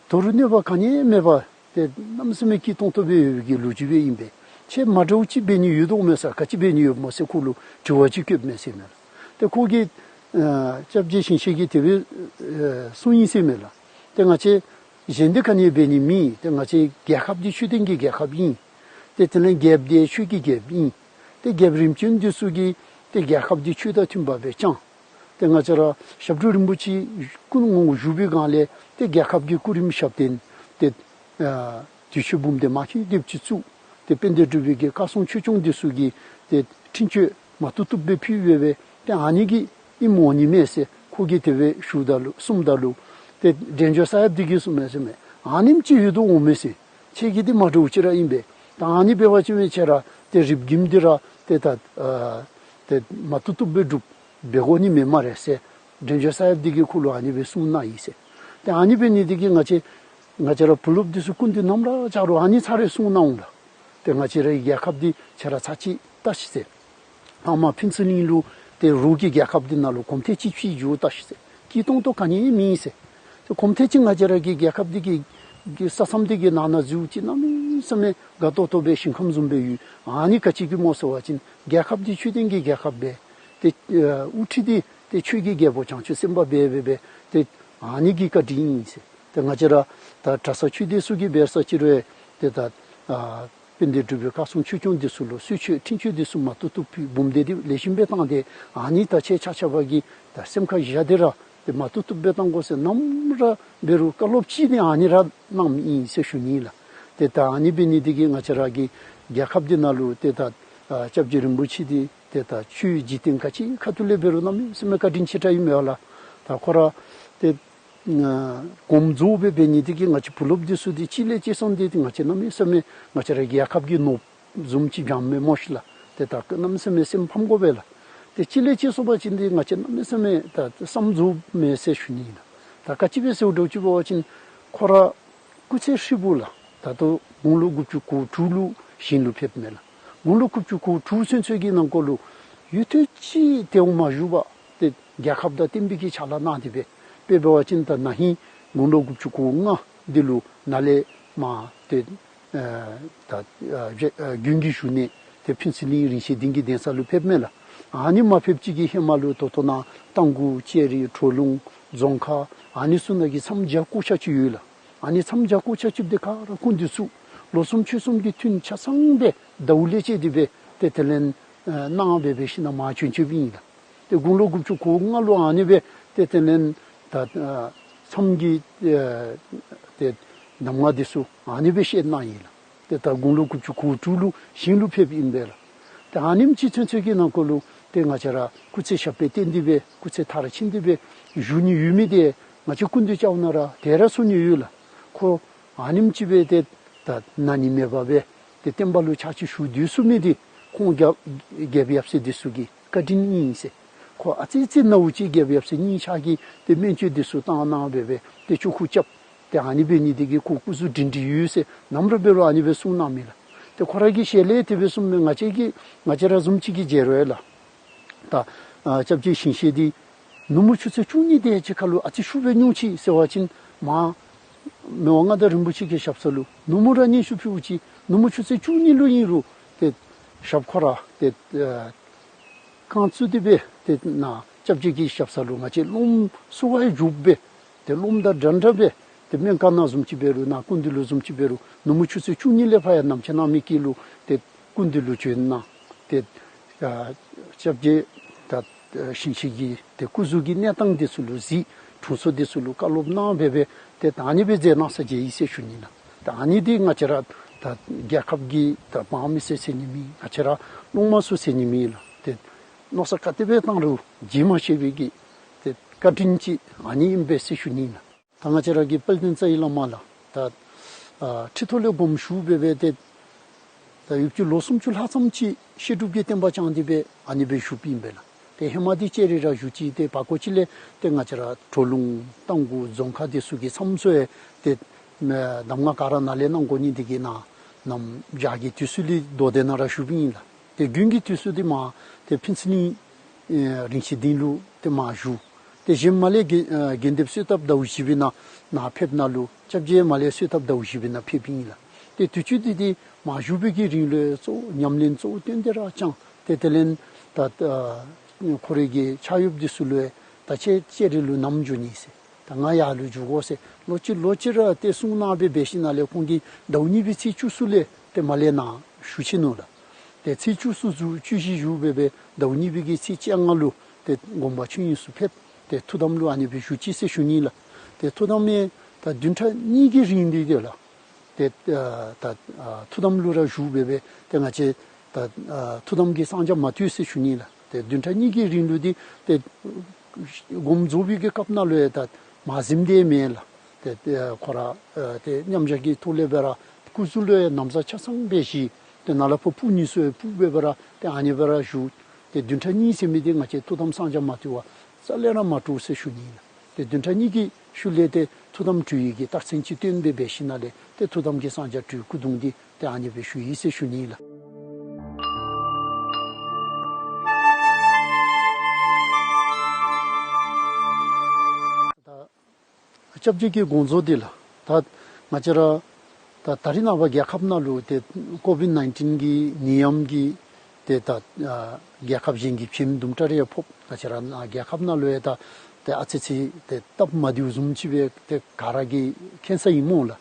དོ་རུང་གནོད་པ་ག་ནི་མེད་པར་ཏེ་གནམ་མེད་ས་མེད་སྐྱིད་ཏོང་ཏོ་སྦེ་ཡོད་པའི་གི་ལོ་རྒྱུས་སྦེ་ཨིན་པས། ཁྱེད་མ་འདྲཝ་ཅིག་འབད་ནི་ཡོད་དོ་མས་ཟེར། ག་ཅི་འབད་ནི་ཡོདཔ་སྨོ་ཟེར་ཁོ་ལུ་དྲི་བ་ཅིག་བཀོདཔ་མས་ཟེར་མས་ལགས། ཏེ་ཁོ་གིས་ཨ་སྐྱབས་རྗེ་ཞིང་གཤེགས་ཀྱིས་དེ་སྦེ་ཨ་གསུངས་ཡི་ཟེར་མས་ལགས། ཏེ་ང་བཅས་གཞན་འདི་ག་ནི་འབད་ནི་མེད། ཏེ་ང་བཅས་རྒྱལ་ཁབ་འདི་ཆོས་ལྡན་གྱི་རྒྱལ་ཁབ་ཨིན། ཏེ་དེ་ལས་རྒྱལཔོ་འདི་ཆོས་ཀྱི་རྒྱལཔོ་ཨིན། ཏེ་རྒྱལཔོ་རིམ་བྱོན་འདི་ཚུ་གིས་ཏེ་རྒྱལ་ཁབ་འདི་ཆོས་དང་མཐུན་པ་སྦེ་བསྐྱངས། ཏེ་ང་བཅས་ར་ཞབས་དྲུང་རིན་པོ་ཆེ་སྐུ་ངོ་བོ་བཞུགས་པའི་སྒང་ལས་ཏེ་རྒྱལ་ཁབ་ཀྱི་སྐུ་རིམ་ཞབས་བརྟན་ཏེ་ཨ་དུས་མཆོད་འབུམ་སྡེ་མ་ཁེལ་དེ་ཅིག་བཙུགས། ཏེ་དཔལ་ལྡན་འབྲུག་པའི་གི་བཀའ་སྲུང་ཆོས་སྐྱོང་འདི་ཚུ་གིས་ཏེ་འཕྲིན་བཅོལ་མ་བཏུབ་བཏུབ་སྦེ་ཕུལ་སྦེ་སྦེ་ཏེ་ཨ་ནི་གིས་ཨིནམ་འོང་ནི་མས་ཟེར་ཁོ་གིས་དེ་སྦེ་ཞུཝ་ད་ལུ་གསུངམ་ད་ལུ་ཏེ་འབྲས་ལྗོངས་ས་ཡབ་འདི་གིས་གསུངམ་མས་ཟེར་མས། ཨ་ནེམ་ཅིག་ཡོད་དོ་འོང་མས་ཟེར། ཁྱེད་ཀྱི་འདི་མ་འདྲཝ་ཅིག་ར་ཨིན་པས། ད་ཨ་ནི་འབད་བ་ཅིན་ཁྱེད་ར་ཏེ་རིགས་རྒྱུད་འདི་ར་ཏེ་ད་ཨ་ཏེ་མ་བཏུབ་བཏུབ་སྦེ་སྒྲུབ་འབད་དགོ་ནི་མས་སྨ་རེ་ཟེར། འབྲས་ལྗོངས་ས་ཡབ་འདི་གིས་ཁོ་ལུ་ཨ་ནི་སྦེ་གསུངས་གནང་ཡི་ཟེར། ཏེ་ཨ་ནི་འབད་ནི་འདི་གིས་ང་བཅས་ང་བཅས་ར་བུ་སློབ་འདི་ཚུ་སྐུ་མདུན་ནམ་ར་བཅར་རུང་ཨ་ནི་ཚར་རེ་གསུངས་གནང་འོང་ལགས། ཏེ་ང་བཅས་རའི་རྒྱལ་ཁབ་འདི་ཁྱེད་ར་ཚར་གཅིག་བལྟ་ཤིག་ཟེར། ལྷག་མ་ཕུན་ཚོགས་གླིང་ལུ་ཏེ་རོགས་ཀྱི་རྒྱལ་ཁབ་འདི་ནང་ལུ་གོམ་ཐེངས་གཅིག་ཕྱིས་འགྱོ་བལྟ་ཤིག་ཟེར། སྐྱིད་ཏོང་ཏོ་ག་ནི་མེད་ཟེར། ཏེ་གོམ་ཐེངས་གཅིག་ང་བཅས་ར་གི་རྒྱལ་ཁབ་འདི་གི་གི་ས་མཚམས་འདི་གི་ནང་ན་འཛུལཝ་ཅིག་གནམ་མེད་ས་མེད་དགའ་ཏོག་ཏོ་སྦེ་ཞིང་ཁམས་བཟུམ་སྦེ་ཡོད། ཨ་ནི་ག་ཅི་གིས་སྨོ་ཟེར་བ་ཅིན་རྒྱལ་ཁབ་འདི་ཆོས་ལྡན་གྱི་རྒྱལ་ཁབ་སྦེ་ཏེ་ཨ་དབུ་ཁྲིད་འདི་ཏེ་ཆོས་ཀྱི་རྒྱལ་པོ་བྱང་ཆུབ་སེམས་དཔའ་སྦེ་སྦེ་སྦེ་ཏེ་ཨ་ནི་གི་བཀའ་དྲིན་ཨིན་ཟེར། ཏེ་ང་བཅས་ར་ད་གྲྭ་ས་ཆོས་སྡེ་ཚུ་གིས་འབད་ས་ཅིག་རུང་ཏེ་ད་ཨ་དཔལ་ལྡན་འབྲུག་པའི་བཀའ་སྲུང་ཆོས་སྐྱོང་འདི་ཚུ་ལུ་གསོལ་མཆོད་འཕྲིན་བཅོལ་འདི་ཚུ་མ་བཏུབ་བཏུབ་ཕུལ། འབུམ་སྡེ་འདི་ལེགས་ཤོམ་སྦེ་བཏང་སྟེ་ཨ་ནི་ད་ཁྱེད་ཆ་ཁྱབ་ཀྱིས་ད་སེམས་ཁར་བཞག་སྟེ་ར་ཏེ་མ་བཏུབ་བཏུབ་སྦེ་བཏང་དགོ་ཟེར་ནམ་ར་འབད་རུང་བཀའ་སློབ་ཅིག་ནི་ཨ་ནི་ར་གནངམ་ཨིན་ཟེར་ཞུ་ནི་ལགས། ཏེ་ད་ཨ་ནི་འབད་ནི་འདི་གིས་ང་བཅས་ར་གི་རྒྱལ་ཁབ་འདི་ནང་ལུ་ཏེ་ད་ཨ་སྐྱབས་རྗེ་རིན་པོ་ཆེ་འདི་ཏེ་ད་ཆོས་འཇིག་རྟེན་ག་ཅི་ཁ་ཐུག་ལས་འབད་རུང་གནམ་མེད་ས་མེད་བཀའ་དྲིན་ཆེ་དྲགས་ཨིན་མས་ལགས། ད་ཁོ་ར་ཏེ་ཨ་གོམ་རྫོགས་སྦེ་འབད་ནི་འདི་གིས་ང་བཅས་བུ་སློབ་འདི་ཚུ་འདི་གཅིག་ལས་གཅིག་སོང་སྟེ་ཏེ་ང་བཅས་གནམ་མེད་ས་མེད་ང་བཅས་ར་རྒྱལ་ཁབ་ཀྱི་ནོར་བུ་བཟུམ་ཅིག་འབྱམས་མས་སྨོ་ཤིག་ལགས། ཏེ་ད་གནམ་མེད་ས་མེད་སེམས་ཕམ་དགོ་པས་ལགས། ཏེ་གཅིག་ལས་གཅིག་སོང་པ་ཅིན་འདི་ང་བཅས་གནམ་མེད་ས་མེད་ད་བསམ་རྫོགས་མས་ཟེར་ཞུ་ནི་ཨིན་ལགས། ད་ག་ཅི་སྦེ་ཟེར་འདྲཝ་ཅིག་འབད་བ་ཅིན་ཁོ་ར་སྐུ་ཚེ་ཧྲིལ་བུ་ལགས། ད་ལྟོ་དགུང་ལོ་དགུ་བཅུ་གོ་དྲུག་ལུ་ཞིང་ལུ་ཕེབས་མས་ལགས། དགུང་ལོ་དགུ་བཅུ་གོ་དྲུག་ཚུན་ཚོད་ཀྱི་ནང་འཁོད་ལུ་ཡུན་ཐུང་ཅིག་དལཝ་མ་བཞུགས་པར་ཏེ་ རྒྱལ་ཁབ་དང་བསྟན་པའི་གི་ཕྱག་ལཱ་གནང་སྟེ་སྦེ་དཔེ་འབད་བ་ཅིན་ད་ན་ཧིང་དགུང་ལོ་དགུ་བཅུ་གོ་ལྔ་འདི་ལུ་ནཱ་ལས་མར་ཏེ་ཨ་ད་ཨ་རྒྱ་ཨ་དགུན་གྱི་བཞུགས་གནས་ཏེ་ཕུན་ཚོགས་གླིང་རིན་ཆེན་སྡིངས་ཀྱི་གདན་ས་ལུ་ཕེབས་མས་ལགས། ཨ་ནི་མ་ཕེབས་ཅིག་གི་ཧེ་མ་ལུ་ད་ལྟོ་ནཱ་རྟ་མགོ་ལྕགས་རི་གྲོ་ལུང་རྫོང་ཁ་ཨ་ནི་ཚུ་ནང་གི་མཚམས་བརྒྱ་སྐོར་ཆ་ཅིག་ཡོད་ལགས། ཨ་ནི་མཚམས་བརྒྱ་སྐོར་ཆ་ཅིག་འདི་ག་ར་སྐུ་མདུན་ཚུ་ལོ་གསུམ་ཕྱོགས་གསུམ་གྱི་ཐུན་ཆ་ཚང་སྦེ་ཟླཝ་ལས་བཅད་དེ་སྦེ་ཏེ་དེ་ལས་ཨ་གནང་སྦེ་འབད་ཞིནམ་མར་བྱོན་བྱོནམ་ཨིན་ལགས། ཏེ་དགུང་ལོ་དགུ་བཅུ་གོ་ལྔ་ལུ་ཨ་ནི་སྦེ་ཏེ་དེ་ལས་ད་ཨ་མཚམས་ཀྱི་ཨ་ཏེ་གདམས་ངག་འདི་ཚུ་ཨ་ནི་སྦེ་བཤད་གནང་ཡི་ལགས། ཏེ་ད་དགུང་ལོ་དགུ་བཅུ་གོ་དྲུག་ལུ་ཞིང་ལུ་ཕེབསཔ་ཨིན་པས་ལགས། ཏེ་ཨ་ནེམ་ཅིག་ཚུན་ཚོད་ཀྱི་ནང་འཁོད་ལུ་ཏེ་ང་བཅས་ར་སྐུ་ཚེ་ཞབས་པད་བརྟན་ཏེ་སྦེ་སྐུ་ཚེ་མཐར་ཕྱིན་ཏེ་སྦེ་བཞུགས་ནི་ཡོད་མི་འདི་ང་བཅས་སྐུ་མདུན་བཅརཝ་ད་ར་དེ་ར་གསུང་ནི་ཡོད་ལགས། ཁོ་ཨ་ནེམ་ཅིག་སྦེ་ཏེ་ད་ན་ནི་མེད་པར་སྦེ་ཏེ་བསྟན་པ་ལུ་ཕྱག་ཕྱིད་ཞུ་སྡོད་ཚུགས་མི་འདི་ཁོང་རྒྱལ་རྒྱལཔོ་ཡབ་སྲས་འདི་ཚུ་གི་བཀའ་དྲིན་ཨིན་ཟེར། ཁོ་ཨ་ཙི་ཙི་ནཝ་ཅིག་རྒྱལཔོ་ཡབ་སྲས་གཉིས་ཆ་གིས་ཏེ་སྨན་བཅོས་འདི་ཚུ་བཏང་གནང་སྦེ་སྦེ་ཏེ་བཅོས་ཁུར་རྐྱབ། ཏེ་ཨ་ནི་འབད་ནི་འདི་གིས་ཁོ་སྐུ་གཟུགས་སྒྲིང་སྒྲིང་ཡོད་ཟེར་ནམ་ར་འབད་རུང་ཨ་ནི་སྦེ་གསུང་གནང་མས་ལགས། ཏེ་ཁོ་ར་གི་ཞལ་ལས་དེ་སྦེ་གསུངམ་མས། ང་བཅས་ཀྱིས་ང་བཅས་ར་བཟུམ་ཅིག་གིས་མཇལ་རུང་ཡང་ལགས། ད་ཨ་སྐྱབས་རྗེ་ཞིང་གཤེགས་འདི་ནུབ་མོ་ཆུ་ཚོད་བཅུ་གཉིས་དེ་ཅིག་ཁར་ལུ་ཨ་ཙི་ཤུགས་སྦེ་སྙུང་ཅི་ཟེར་བ་ཅིན་མར་མི་དབང་མངའ་བདག་རིན་པོ་ཆེ་གི་ཞབས་ས་ལུ་ནུབ་མོ་ར་སྙན་ཞུ་ཕུལཝ་ཅིག་ནུབ་མོ་ཆུ་ཚོད་བཅུ་གཉིས་ལུ་ཨིན་རུང་ཏེ་ཞབས་ཁོ་ར་ཏེ་ཨ་རྐང་བཙུགས་ཏེ་སྦེ་ཏེ་ནཱ་སྐྱབས་རྗེ་གི་ཞབས་ས་ལུ་ང་བཅས་སློབམ་བསུ་བ་ཡང་འཇུག་སྦེ་ཏེ་སློབམ་དང་འདྲན་འདྲ་སྦེ་ཏེ་སྨན་ཁང་ནང་བཟུམ་ཅིག་འབད་རུང་ནཱ་སྐུ་མདུན་ལུ་བཟུམ་ཅིག་འབད་རུང་ནུབ་མོ་ཆུ་ཚོད་བཅུ་གཉིས་ལས་ཕར་ཡང་ནམ་ཕྱེད་ནང་མི་སྐྱེལ་ལུ་ཏེ་སྐུ་མདུན་ལུ་བྱོན་གནང་། ཏེ་ཨ་སྐྱབས་རྗེ་ད་ཞིང་གཤེགས་ཀྱི་ཏེ་སྐུ་གཟུགས་ཀྱི་གནས་སྟངས་འདི་ཚུ་ལུ་གཟིགས། དྲུང་འཚོ་འདི་ཚུ་ལུ་བཀའ་སློབ་གནང་སྦེ་སྦེ་ཏེ་ད་ཨ་ནི་སྦེ་མཛད་གནང་ས་མཇལ་ཡི་ཟེར་ཞུ་ནི་ལགས། ད་ཨ་ནི་འདི་ང་བཅས་ར་ད་རྒྱལ་ཁབ་ཀྱི་ད་འབངས་མི་སེར་ཟེར་ནི་མེད། ང་བཅས་ར་སློབ་མ་ཚུ་ཟེར་ནི་མེད་ལགས། ཏེ་མནོ་བསམ་ག་དེ་སྦེ་བཏང་རུང་བརྗེད་མ་ཤེས་པའི་གི་ཏེ་བཀའ་དྲིན་ཅིག་ཨ་ནི་ཨིན་པས་ཟེར་ཞུ་ནི་ལགས། ད་ང་བཅས་ར་གི་དཔལ་ལྡན་རྩ་བའི་བླ་མ་ལགས། ད་ཨ་ཁྲི་ཐོག་ལས་དགོངསམ་ཞུ་སྦེ་སྦེ་ཏེ་ད་ཡུདཔ་ཅིག་ལོ་སུམ་ཅུ་ལྷག་ཙམ་ཅིག་བཤད་སྒྲུབ་ཀྱི་བསྟན་པ་བསྐྱངས་ཏེ་སྦེ་ཨ་ནི་སྦེ་བཞུགསཔ་ཨིན་པས་ལགས། ཏེ་ཧེ་མ་འདི་ལྕགས་རི་ར་བཞུགས་ཅི། ཏེ་བར་སྐོར་ཅིག་ལས་ཏེ་ང་བཅས་ར་གྲོ་ལུང་རྟ་མགོ་རྫོང་ཁ་འདི་ཚུ་གི་མཚམས་ཚུ་ཡང་ཏེ་གདམས་ངག་ག་ར་ནཱ་ལས་གནང་དགོ་ནི་འདི་གིས་ནཱ་གནམ་བྱཱར་གྱི་དུས་ཚོད་ལུ་མདོ་སྡེ་ནང་ར་བཞུགསཔ་ཨིན་ལགས། ཏེ་དགུན་གྱི་དུས་ཚོད་འདི་མར་ཏེ་ཕུན་ཚོགས་གླིང་ཨེ་རིན་ཆེན་སྡིངས་ལུ་ཏེ་མར་བཞུགས། ཏེ་གཞན་མར་ལས་དགེ་ཨེ་དགེ་འདུན་གསོལ་ཐབ་ཟླཝ་བཞི་པའི་ནང་ནཱ་ཕེབས་ནུག་ལོ། སྐྱབས་རྗེ་མར་ལས་གསོལ་ཐབ་ཟླཝ་བཞི་པའི་ནང་ཕེབསཔ་ཨིན་ལགས། ཏེ་དུས་ཚོད་འདི་འདི་མར་བཞུགས་པའི་གི་རིང་ལུ་གཙོ་བོ་ཉམས་ལེན་གཙོ་བོ་བཏོན་ཏེ་ར་བསྐྱངས། ཏེ་དེ་ལས་ད་ཨ་ཁོ་རའི་གི་ཕྱག་གཡོགཔ་འདི་ཚུ་ལུ་ཡང་ད་ཁྱེད་ལྕགས་རི་ལུ་ནམ་འགྱོ་ནི་ཟེར། ད་ང་ཡར་ལུ་འགྱོ་དགོ་ཟེར། ལོག་ཅི་ལོག་ཅི་ར་ཏེ་གསུང་གནང་སྦེ་འབད་ཞིནམ་ལས་ཁོང་གིས་ཟླཝ་གཉིས་པའི་ཚེས་བཅུ་གསུམ་ལས་ཏེ་མར་ལས་ནཱ་བཞུགས་ཅི་ནུག་ལགས། ཏེ་ཚེས་བཅུ་གསུམ་བཞུགས་བཅུ་བཞི་བཞུགས་སྦེ་སྦེ་ཟླཝ་གཉིས་པའི་གི་ཚེས་བཅོ་ལྔ་ལུ་ཏེ་དགོངས་པ་ཆོས་དབྱིངས་སུ་ཕེབས། ཏེ་ཐུགས་དམ་ལུ་ཨ་ནི་སྦེ་བཞུགས་ཅི་ཟེར་ཞུ་ནི་ལགས། ཏེ་ཐུགས་དམ་ཡང་ད་བདུན་ཕྲག་གཉིས་ཀྱི་རིང་འདི་འདི་ལགས། ཏེ་ཨ་ད་ཨ་ཐུགས་དམ་ལུ་ར་བཞུགས་སྦེ་སྦེ་ཏེ་ང་བཅས་ད་ཨ་ཐུགས་དམ་གྱི་གསང་རྒྱ་མ་བཏུབ་ཟེར་ཞུ་ནི་ལགས། ཏེ་བདུན་ཕྲག་གཉིས་ཀྱི་རིང་ལུ་འདི་ཏེ་སྒོམ་རྫོགས་པའི་གི་སྐབས་ནང་ལུ་ཡང་ད་མ་གཟིམ་སྡོད་མེད་ལགས། ཏེ་ཏེ་ཁོ་ར་ཨ་ཏེ་མཉམ་བཞག་གི་ཐོག་ལས་སྦེ་ར་སྐུ་གཟུགས་ལུ་ཡང་ན་བཟའ་ཆ་ཚང་སྦེ་བཞེས། ཏེ་ནཱ་ལས་ཕར་སྤུ་ནི་ཚུ་ཡང་སྤུ་སྦེ་སྦེ་ར་ཏེ་ཨ་ནི་སྦེ་ར་བཞུགས། ཏེ་བདུན་ཕྲག་གཉིས་ཟེར་མི་འདི་ང་བཅས་ཐུགས་དམ་གསང་རྒྱ་མ་བཏུབ་པར་རྩ་ལས་ར་མ་གྲུབ་ཟེར་ཞུ་ནི་ལགས། ཏེ་བདུན་ཕྲག་གཉིས་ཀྱི་ཤུལ་ལས་ཏེ་ཐུགས་དམ་གྲོལ་ནི་གི་རྟགས་མཚན་ཅིག་སྟོན་སྦེ་འབད་ཞིནམ་ལས་ཏེ་ཐུགས་དམ་གྱི་གསང་རྒྱ་གྲོལ། སྐུ་གདུང་འདི་ཏེ་ཨ་ནི་སྦེ་བཞུགས་ཡི་ཟེར་ཞུ་ནི་ལགས། ད་སྐྱབས་རྗེ་གི་དགོངས་རྫོགས་འདི་ལགས། ད་ང་བཅས་ར་ད་ད་རེས་ནངས་པ་རྒྱལ་ཁབ་ནང་ལུ་ཏེ་ཀོ་བིཌ་ནའིན་ཊིན་གི་ནད་ཡམས་ཀྱིས་ཏེ་ད་ཨ་རྒྱལ་ཁབ་གཞན་གྱིས་བྱིནམ་དུམ་གྲ་རེ་ཕོག། ང་བཅས་ར་ནཱ་རྒྱལ་ཁབ་ནང་ལུ་ཡང་ད་ཏེ་ཨ་ཙི་ཙི་ཏེ་སྟབས་མ་བདེཝ་བཟུམ་ཅིག་སྦེ་ཏེ་ག་ར་གིས་མཁྱེན་ས་ཨིན་མས་ལགས།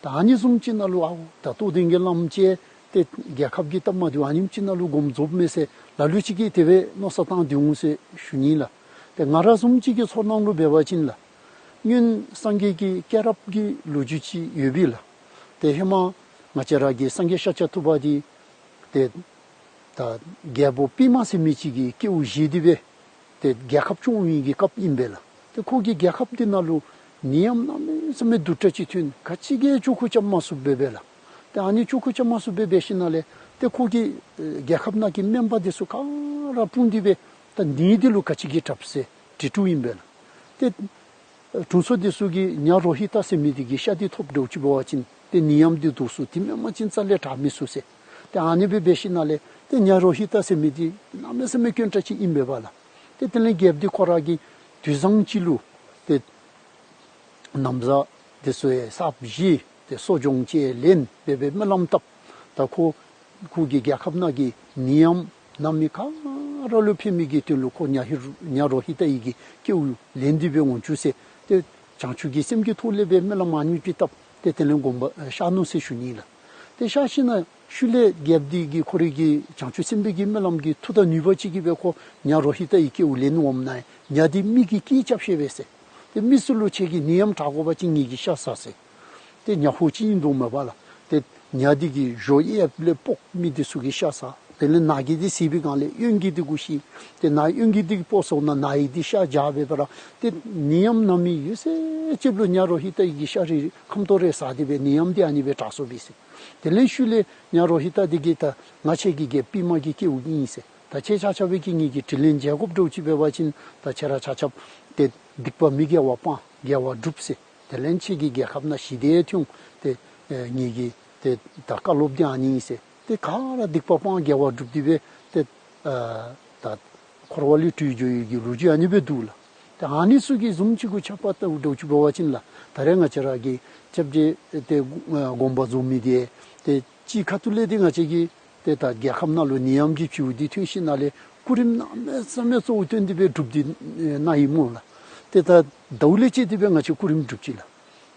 ད་ཨ་ནི་བཟུམ་ཅིག་ནང་ལུ་ཨའོ་ད་རྟོགས་ལྡན་གྱི་བླམ་ཅིག་ཏེ་རྒྱལ་ཁབ་ཀྱི་སྟབས་མ་བདེཝ་ཨ་ནེམ་ཅིག་ནང་ལུ་སྒོམ་རྫོགསཔ་མས་ཟེར་ལ་ལུ་ཅིག་གིས་དེ་སྦེ་མནོ་བསམ་བཏང་སྡོད་འོང་ཟེར་ཞུ་ནི་ལགས། ཏེ་ང་ར་བཟུམ་ཅིག་གི་ཚོར་སྣང་ལུ་འབད་བ་ཅིན་ལགས། སྔོན་སངས་རྒྱས་ཀྱི་སྐྱེས་རབས་ཀྱི་ལོ་རྒྱུས་ཅིག་ཡོད་པས་ལགས། ཏེ་ཧེ་མ་ང་བཅས་ར་གི་སངས་རྒྱས་ཤཱཀྱ་ཐུབ་པ་འདི་ཏེ་ད་རྒྱལ་པོ་པདྨ་ཟེར་མི་ཅིག་གི་སྐྱེ་བ་བཞེས་ཏེ་སྦེ་ཏེ་རྒྱལ་ཁབ་སྐྱོང་བའི་གི་སྐབས་ཨིན་པས་ལགས། ཏེ་ཁོ་གི་རྒྱལ་ཁབ་འདི་ནང་ལུ་ནད་ཡམས་གནམ་མེད་ས་མེད་སྡུག་དྲགས་ཅིག་ཐོན། ག་ཅི་གིས་བཅོས་ཁུར་རྐྱབ་མ་ཚུགསཔ་སྦེ་སྦེ་ལགས། ཏེ་ཨ་ནི་བཅོས་ཁུར་རྐྱབ་མ་ཚུགསཔ་སྦེ་འབད་ཞིནམ་ལས་ཏེ་ཁོ་གི་ཨེ་རྒྱལ་ཁབ་ནང་གི་སྨན་པ་འདི་ཚུ་ག་ར་སྤུངས་ཏེ་སྦེ་ད་ནད་འདི་ལུ་ག་ཅི་གིས་དྲགཔ་ཟེར་དྲི་དོ་ཨིན་པས་ལགས། ཏེ་དྲུང་འཚོ་འདི་ཚུ་གིས་ཉ་རོ་ཧི་ཏ་ཟེར་མི་འདི་གི་ཤ་འདི་ཐོབ་འགྱོ་ཅི་འབད་བ་ཅིན་ཏེ་ནད་ཡམས་འདི་བཟློག་ཚུགས། དེ་མེན་པ་ཅིན་རྩ་ལས་དྲག་མི་ཚུགས་ཟེར། ཏེ་ཨ་ནི་སྦེ་འབད་ཞིནམ་ལས་ཏེ་ཉ་རོ་ཧི་ཏ་ཟེར་མི་འདི་གནམ་མེད་ས་མེད་དཀོན་དྲགས་ཅིག་ཨིན་པས་པ་ལགས། ཏེ་དེ་ལས་རྒྱལཔོ་འདི་ཁོ་ར་གིས་དུས་བཟང་ཅིག་ལུ་ཏེ་ན་བཟའ་འདི་ཚུ་ཡང་གསརཔ་བཞེས་ཏེ་གསོ་སྦྱོང་ཅིག་ལེན་སྦེ་སྦེ་སྨོན་ལམ་བཏབ། ད་ཁོ་ཁོ་གི་རྒྱལ་ཁབ་ནང་གི་ནད་ཡམས་ན་མི་ག་ར་ལུ་ཕན་མི་གི་དོན་ལུ་ཁོ་ཉ་ཧི་ཉ་རོ་ཧི་ཏ་ཡི་གི་སྐྱེ་བ་ལེན་ཏེ་སྦེ་འོང་བཅུག་ཟེར། ཏེ་བྱང་ཆུབ་ཀྱི་སེམས་ཀྱི་ཐོག་ལས་སྦེ་སྨོན་ལམ་ཨ་ནི་སྦེ་བཏབ། ཏེ་དེ་ལས་དགོངས་པ་ཨེ་གཤགས་ནུག་ཟེར་ཞུ་ནི་ལགས། ཏེ་གཤགས་ཞིནམ་ཤུལ་ལས་རྒྱལཔོ་འདི་གིས་ཁོ་རའི་གི་བྱང་ཆུབ་སེམས་དཔའི་གི་སྨོན་ལམ་གྱི་མཐུ་དང་ནུས་པ་ཅིག་གིས་སྦེ་ཁོ་ཉ་རོ་ཧི་ཏ་ཡི་སྐྱེ་བ་ལེན་འོངམ་ན་ཉ་འདི་མི་གིས་སྐད་རྐྱབ་ཤེས་པས་ཟེར། ཏེ་མི་ཚུ་ལུ་ཁྱེད་ཀྱིས་ནད་ཡམས་དྲག་དགོ་པ་ཅིན་ངེ་གི་ཤ་ཟ་ཟེར། ཏེ་ཉ་ཕོ་ཅིག་ཨིན་དོ་མས་པ་ལགས། ཏེ་ཉ་འདི་གིས་གཞོ་གཡསཔ་ལས་ཕོག་མི་འདི་ཚུ་གི་ཤ་ཟ། དེ་ལས་ན་གི་འདི་ཟད་པའི་སྒང་ལས་གཡོན་གྱི་འདི་གུ་ཤི། ཏེ་ན་གཡོན་གྱི་འདི་གིས་ཕོག་སོང་ན་ན་གི་འདི་ཤ་བཞག་སྦེ་འབད་ར་ཏེ་ནད་ཡམས་ན་མི་ཡོད་ཚད་ཅིག་ལུ་ཉ་རོ་ཧི་ཏ་ཡི་གི་ཤ་རེ་ཁམ་ཏོག་རེ་ཟ་སྟེ་སྦེ་ནད་ཡམས་འདི་ཨ་ནི་སྦེ་དྲག་སོང་པས་ཟེར། དེ་ལས་ཤུལ་ལས་ཉ་རོ་ཧི་ཏ་འདི་གིས་ད་ང་ཁྱེད་ཀྱི་རྒྱལཔོ་པདྨ་གི་སྐྱེ་བ་ཨིན་ཟེར། ད་ཁྱེད་ཆ་ཁྱབ་ཀྱིས་ངེ་གི་དྲིན་ལན་འཇལ་དགོཔ་འདྲཝ་ཅིག་འབད་བ་ཅིན་ད་ཁྱེད་ར་ཆ་ཁྱབ་ཏེ་སྡིག་པ་མི་དགེ་བ་སྤང་དགེ་བ་སྒྲུབ་ཟེར། དེ་ལས་ཁྱེད་ཀྱི་རྒྱལ་ཁབ་ནང་ཞི་བདེ་ཐོན། ཏེ་ཨེ་ངེ་གི་ཏེ་ད་བཀའ་སློབ་འདི་ཨ་ནི་ཨིན་ཟེར། ཏེ་ག་ར་སྡིག་པ་སྤང་དགེ་བ་སྒྲུབ་སྟེ་སྦེ་ཏེ་ཨ་ད་འཁོར་བ་ལས་གྲོལ་འགྱོ་ཡི་གི་ལོ་རྒྱུས་ཨ་ནི་སྦེ་འདུག་ལགས། ཏེ་ཨ་ནི་ཚུ་གི་བཟུམ་ཅིག་གུ་ཆ་པ་ལྟ་བུ་འདྲཝ་ཅིག་འབད་བ་ཅིན་ལགས། ད་རེས་ང་བཅས་ར་གི་སྐྱབས་རྗེ་ཏེ་ཨ་དགོངས་པ་རྫོགས་མི་འདི་ཏེ་གཅིག་ཁ་ཐུག་ལས་འདི་ང་བཅས་ཀྱི་ཏེ་ད་རྒྱལ་ཁབ་ནང་ལུ་ནད་ཡམས་ཀྱི་བྱུས་འདི་ཐོན་ཞིནམ་ལས་སྐུ་རིམ་གནམ་མེད་ས་མེད་གཙོ་བོ་བཏོན་ཏེ་སྦེ་སྒྲུབ་སྟེ་ཨེ་གནང་ཡི་སྨོ་ལགས། ཏེ་ད་ཟླཝ་ལས་བཅད་དེ་སྦེ་ང་བཅས་སྐུ་རིམ་སྒྲུབ་ཅི་ལགས།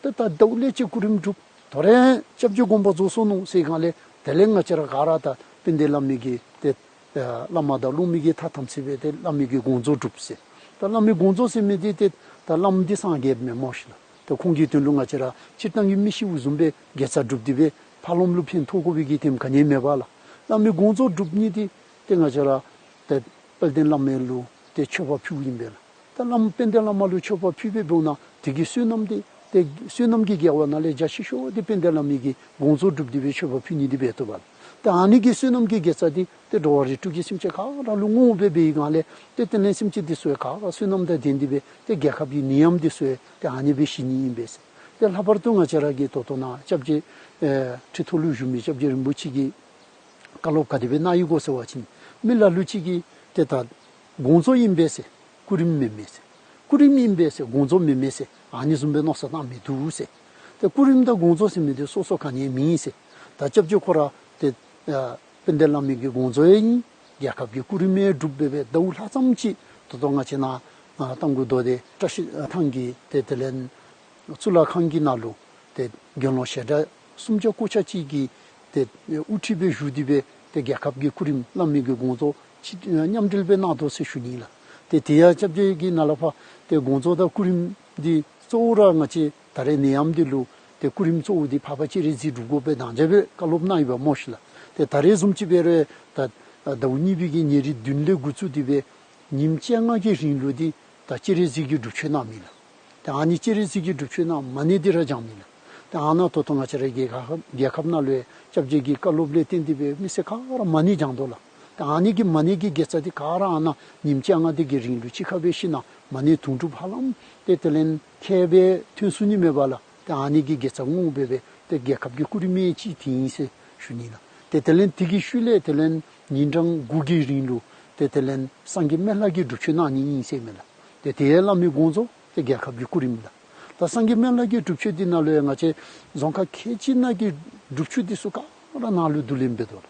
ཏེ་ད་ཟླཝ་ལས་བཅད་སྐུ་རིམ་སྒྲུབ། ད་རེས་སྐྱབས་རྗེ་དགོངས་པ་རྫོགས་སོ་ནུག་ཟེར་སྒང་ལས་དེ་ལས་ང་བཅས་ར་ག་ར་ད་དཔལ་ལྡན་བླ་མའི་གི་ཏེ་ཨ་བླ་མ་དང་སློབ་མའི་གི་ཐ་དམ་ཚིག་སྦེ་ཏེ་བླ་མའི་གི་དགོངས་རྫོགས་སྒྲུབ་ཟེར། ད་བླ་མའི་དགོངས་རྫོགས་ཟེར་མི་འདི་ཏེ་ད་བླམ་འདི་སངས་རྒྱས་མས་སྨོ་ཤིག་ལགས། ཏེ་ཁོང་གི་དོན་ལུ་ང་བཅས་ར་སྤྱིར་བཏང་གི་མི་ཤིཝ་བཟུམ་སྦེ་དགེ་རྩ་སྒྲུབ་སྟེ་སྦེ་ཕར་ལོགས་ལུ་ཕན་ཐོགས་དགོ་པའི་གི་དེམ་ག་ནི་མེད་པ་ལགས། བླ་མའི་དགོངས་རྫོགས་སྒྲུབ་ནི་འདི་ཏེ་ང་བཅས་ར་ཏེ་དཔལ་ལྡན་བླ་མའི་ལུ་ཏེ་མཆོད་པ་ཕུལཝ་ཨིན་པས་ལགས། ད་བླམ་དཔལ་ལྡན་བླ་མ་ལུ་མཆོད་པ་ཕུལ་སྦེ་འབདཝ་ད་དེ་གི་བསོད་ནམས་འདི་ཏེ་བསོད་ནམས་ཀྱི་དགེ་བ་ནང་ལས་རྒྱ་ཆེ་ཤོས་འདི་དཔལ་ལྡན་བླ་མའི་གི་དགོངས་རྫོགས་སྒྲུབ་སྟེ་སྦེ་མཆོད་པ་ཕུལ་ནི་འདི་འབད་དོ་བ་ལགས། ད་ཨ་ནི་གི་བསོད་ནམས་ཀྱི་དགེ་རྩ་འདི་ཏེ་འགྲོ་བ་རིགས་དྲུག་གི་སེམས་ཅན་ག་ར་ལུ་བསྔོ་སྦེ་འབད་བའི་སྒང་ལས་ཏེ་དེ་ལས་སེམས་ཅན་འདི་ཚུ་ཡང་ག་ར་བསོད་ནམས་དང་ལྡན་ཏེ་སྦེ་ཏེ་རྒྱལ་ཁབ་ཀྱི་ནད་ཡམས་འདི་ཚུ་ཡང་ཏེ་ཨ་ནི་སྦེ་ཞི་ནི་ཨིན་པས་ཟེར། ཏེ་ལྷག་པར་དུ་ང་བཅས་ར་གི་ད་ལྟོ་ནཱ་སྐྱབས་རྗེ་ཨེ་ཁྲི་ཐོག་ལུ་བཞུགས་མི་སྐྱབས་རྗེ་རིན་པོ་ཆེ་གིས་བཀའ་སློབ་ག་དེ་སྦེ་གནང་ཡི་གོ་ཟེར་བ་ཅིན་མི་ལ་ལུ་ཅིག་གིས་ཏེ་ད་དགོངས་རྫོགས་ཨིན་པས་ཟེར། སྐུ་རིམ་མེན་མས་ཟེར། སྐུ་རིམ་ཨིན་པས་ཟེར། དགོངས་རྫོགས་མེན་མས་ཟེར། ཨ་ནི་བཟུམ་སྦེ་མནོ་བསམ་བཏང་མི་འདུག་ཟེར། ཏེ་སྐུ་རིམ་དང་དགོངས་རྫོགས་ཟེར་མི་འདི་སོ་སོ་ག་ནི་མེན་ཟེར། ད་སྐྱབས་རྗེ་ཁོ་ར་ཏེ་ཨ་དཔལ་ལྡན་བླ་མའི་གི་དགོངས་རྫོགས་ཡང་ཨིན། རྒྱལ་ཁབ་ཀྱི་སྐུ་རིམ་ཡང་སྒྲུབ་སྦེ་སྦེ་ཟླཝ་ལྷག་ཙམ་ཅིག་ད་ལྟོ་ང་བཅས་ནཱ་ཨ་རྟ་མགོ་མདོ་སྡེ་བཀྲ་ཤིས་ཐང་གི་ཏེ་དེ་ལས་གཙུག་ལག་ཁང་གི་ནང་ལུ་ཏེ་དགེ་སློང་ཞལ་གྲངས་སུམ་བརྒྱ་སྐོར་ཆ་ཅིག་གིས་ཏེ་དབུ་ཁྲིད་སྦེ་བཞུགས་ཏེ་སྦེ་ཏེ་རྒྱལ་ཁབ་ཀྱི་སྐུ་རིམ་བླ་མའི་གི་དགོངས་རྫོགས་ཅིག་མཉམ་འབྲེལ་སྦེ་གནང་དོ་ཟེར་ཞུ་ནི་ལགས། ཏེ་དེ་ཡང་སྐྱབས་རྗེ་གིས་ནཱ་ལས་ཕར་ཏེ་དགོངས་རྫོགས་དང་སྐུ་རིམ་འདི་གཙོ་བོ་ར་ང་བཅས་ད་རེས་ནད་ཡམས་འདི་ལུ་ཏེ་སྐུ་རིམ་གཙོ་བོ་འདི་འཕགས་པ་སྤྱན་རས་གཟིགས་སྒྲུབ་དགོ་པའི་དང་བཅས་སྦེ་བཀའ་སློབ་གནང་ཡོདཔ་སྨོ་ཤིག་ལགས། ཏེ་ད་རེས་བཟུམ་ཅིག་འབད་རུང་ད་ཟླཝ་གཉིས་པའི་གི་ཉེར་བདུན་ལས་འགོ་བཙུགས་ཏེ་སྦེ་ཉིནམ་བཅོ་ལྔ་གི་རིང་ལུ་འདི་ད་སྤྱན་རས་གཟིགས་ཀྱི་སྒྲུབ་མཆོད་གནང་མི་ལགས། ཏེ་ཨ་ནི་སྤྱན་རས་གཟིགས་ཀྱི་སྒྲུབ་མཆོད་གནང་མ་ཎི་འདི་ར་བགྱང་མི་ལགས། ཏེ་ཨ་ནཱ་ད་ལྟོ་ང་བཅས་ར་གི་རྒྱལ་ཁབ་རྒྱལ་ཁབ་ནང་ལུ་ཡང་སྐྱབས་རྗེ་གི་བཀའ་སློབ་ལས་བརྟེན་ཏེ་སྦེ་མི་སེར་ག་ར་མ་ཎི་བགྱང་དོ་ལགས། ཏེ་ཨ་ནི་གི་མ་ཎི་གི་དགེ་རྩ་འདི་ག་ར་ཨ་ནཱ་ཉིནམ་བཅོ་ལྔ་འདི་གི་རིང་ལུ་གཅིག་ཁར་སྦེ་ཞིནམ་ལས་མ་ཎི་དུང་སྒྲུབ་ཧ་ལམ་ཏེ་དེ་ལས་ཁལ་སྦེ་ཐོན་ཚུགས་ནི་མས་པ་ལགས། ཏེ་ཨ་ནི་གི་དགེ་རྩ་བསྔོ་སྦེ་སྦེ་ཏེ་རྒྱལ་ཁབ་ཀྱི་སྐུ་རིམ་ཡང་གཅིག་དེ་ཨིན་ཟེར་ཞུ་ནི་ལགས། ཏེ་དེ་ལས་དེ་གི་ཤུལ་ལས་དེ་ལས་ཉིན་གྲངས་དགུ་གི་རིང་ལུ་ཏེ་དེ་ལས་སངས་རྒྱས་སྨན་བླ་གི་སྒྲུབ་མཆོད་གནང་ནི་ཨིན་ཟེར་མས་ལགས། ཏེ་དེ་ཡང་བླ་མའི་དགོངས་རྫོགས་ཏེ་རྒྱལ་ཁབ་ཀྱི་སྐུ་རིམ་ལགས། ད་སངས་རྒྱས་སྨན་བླ་གི་སྒྲུབ་མཆོད་འདི་ནང་ལུ་ཡང་ང་བཅས་རྫོང་ཁག་ཁལ་གཅིག་ནང་གི་སྒྲུབ་མཆོད་འདི་ཚུ་ག་ར་ནཱ་ལུ་བསྡུ་ལེན་འབད་དོ་ལགས།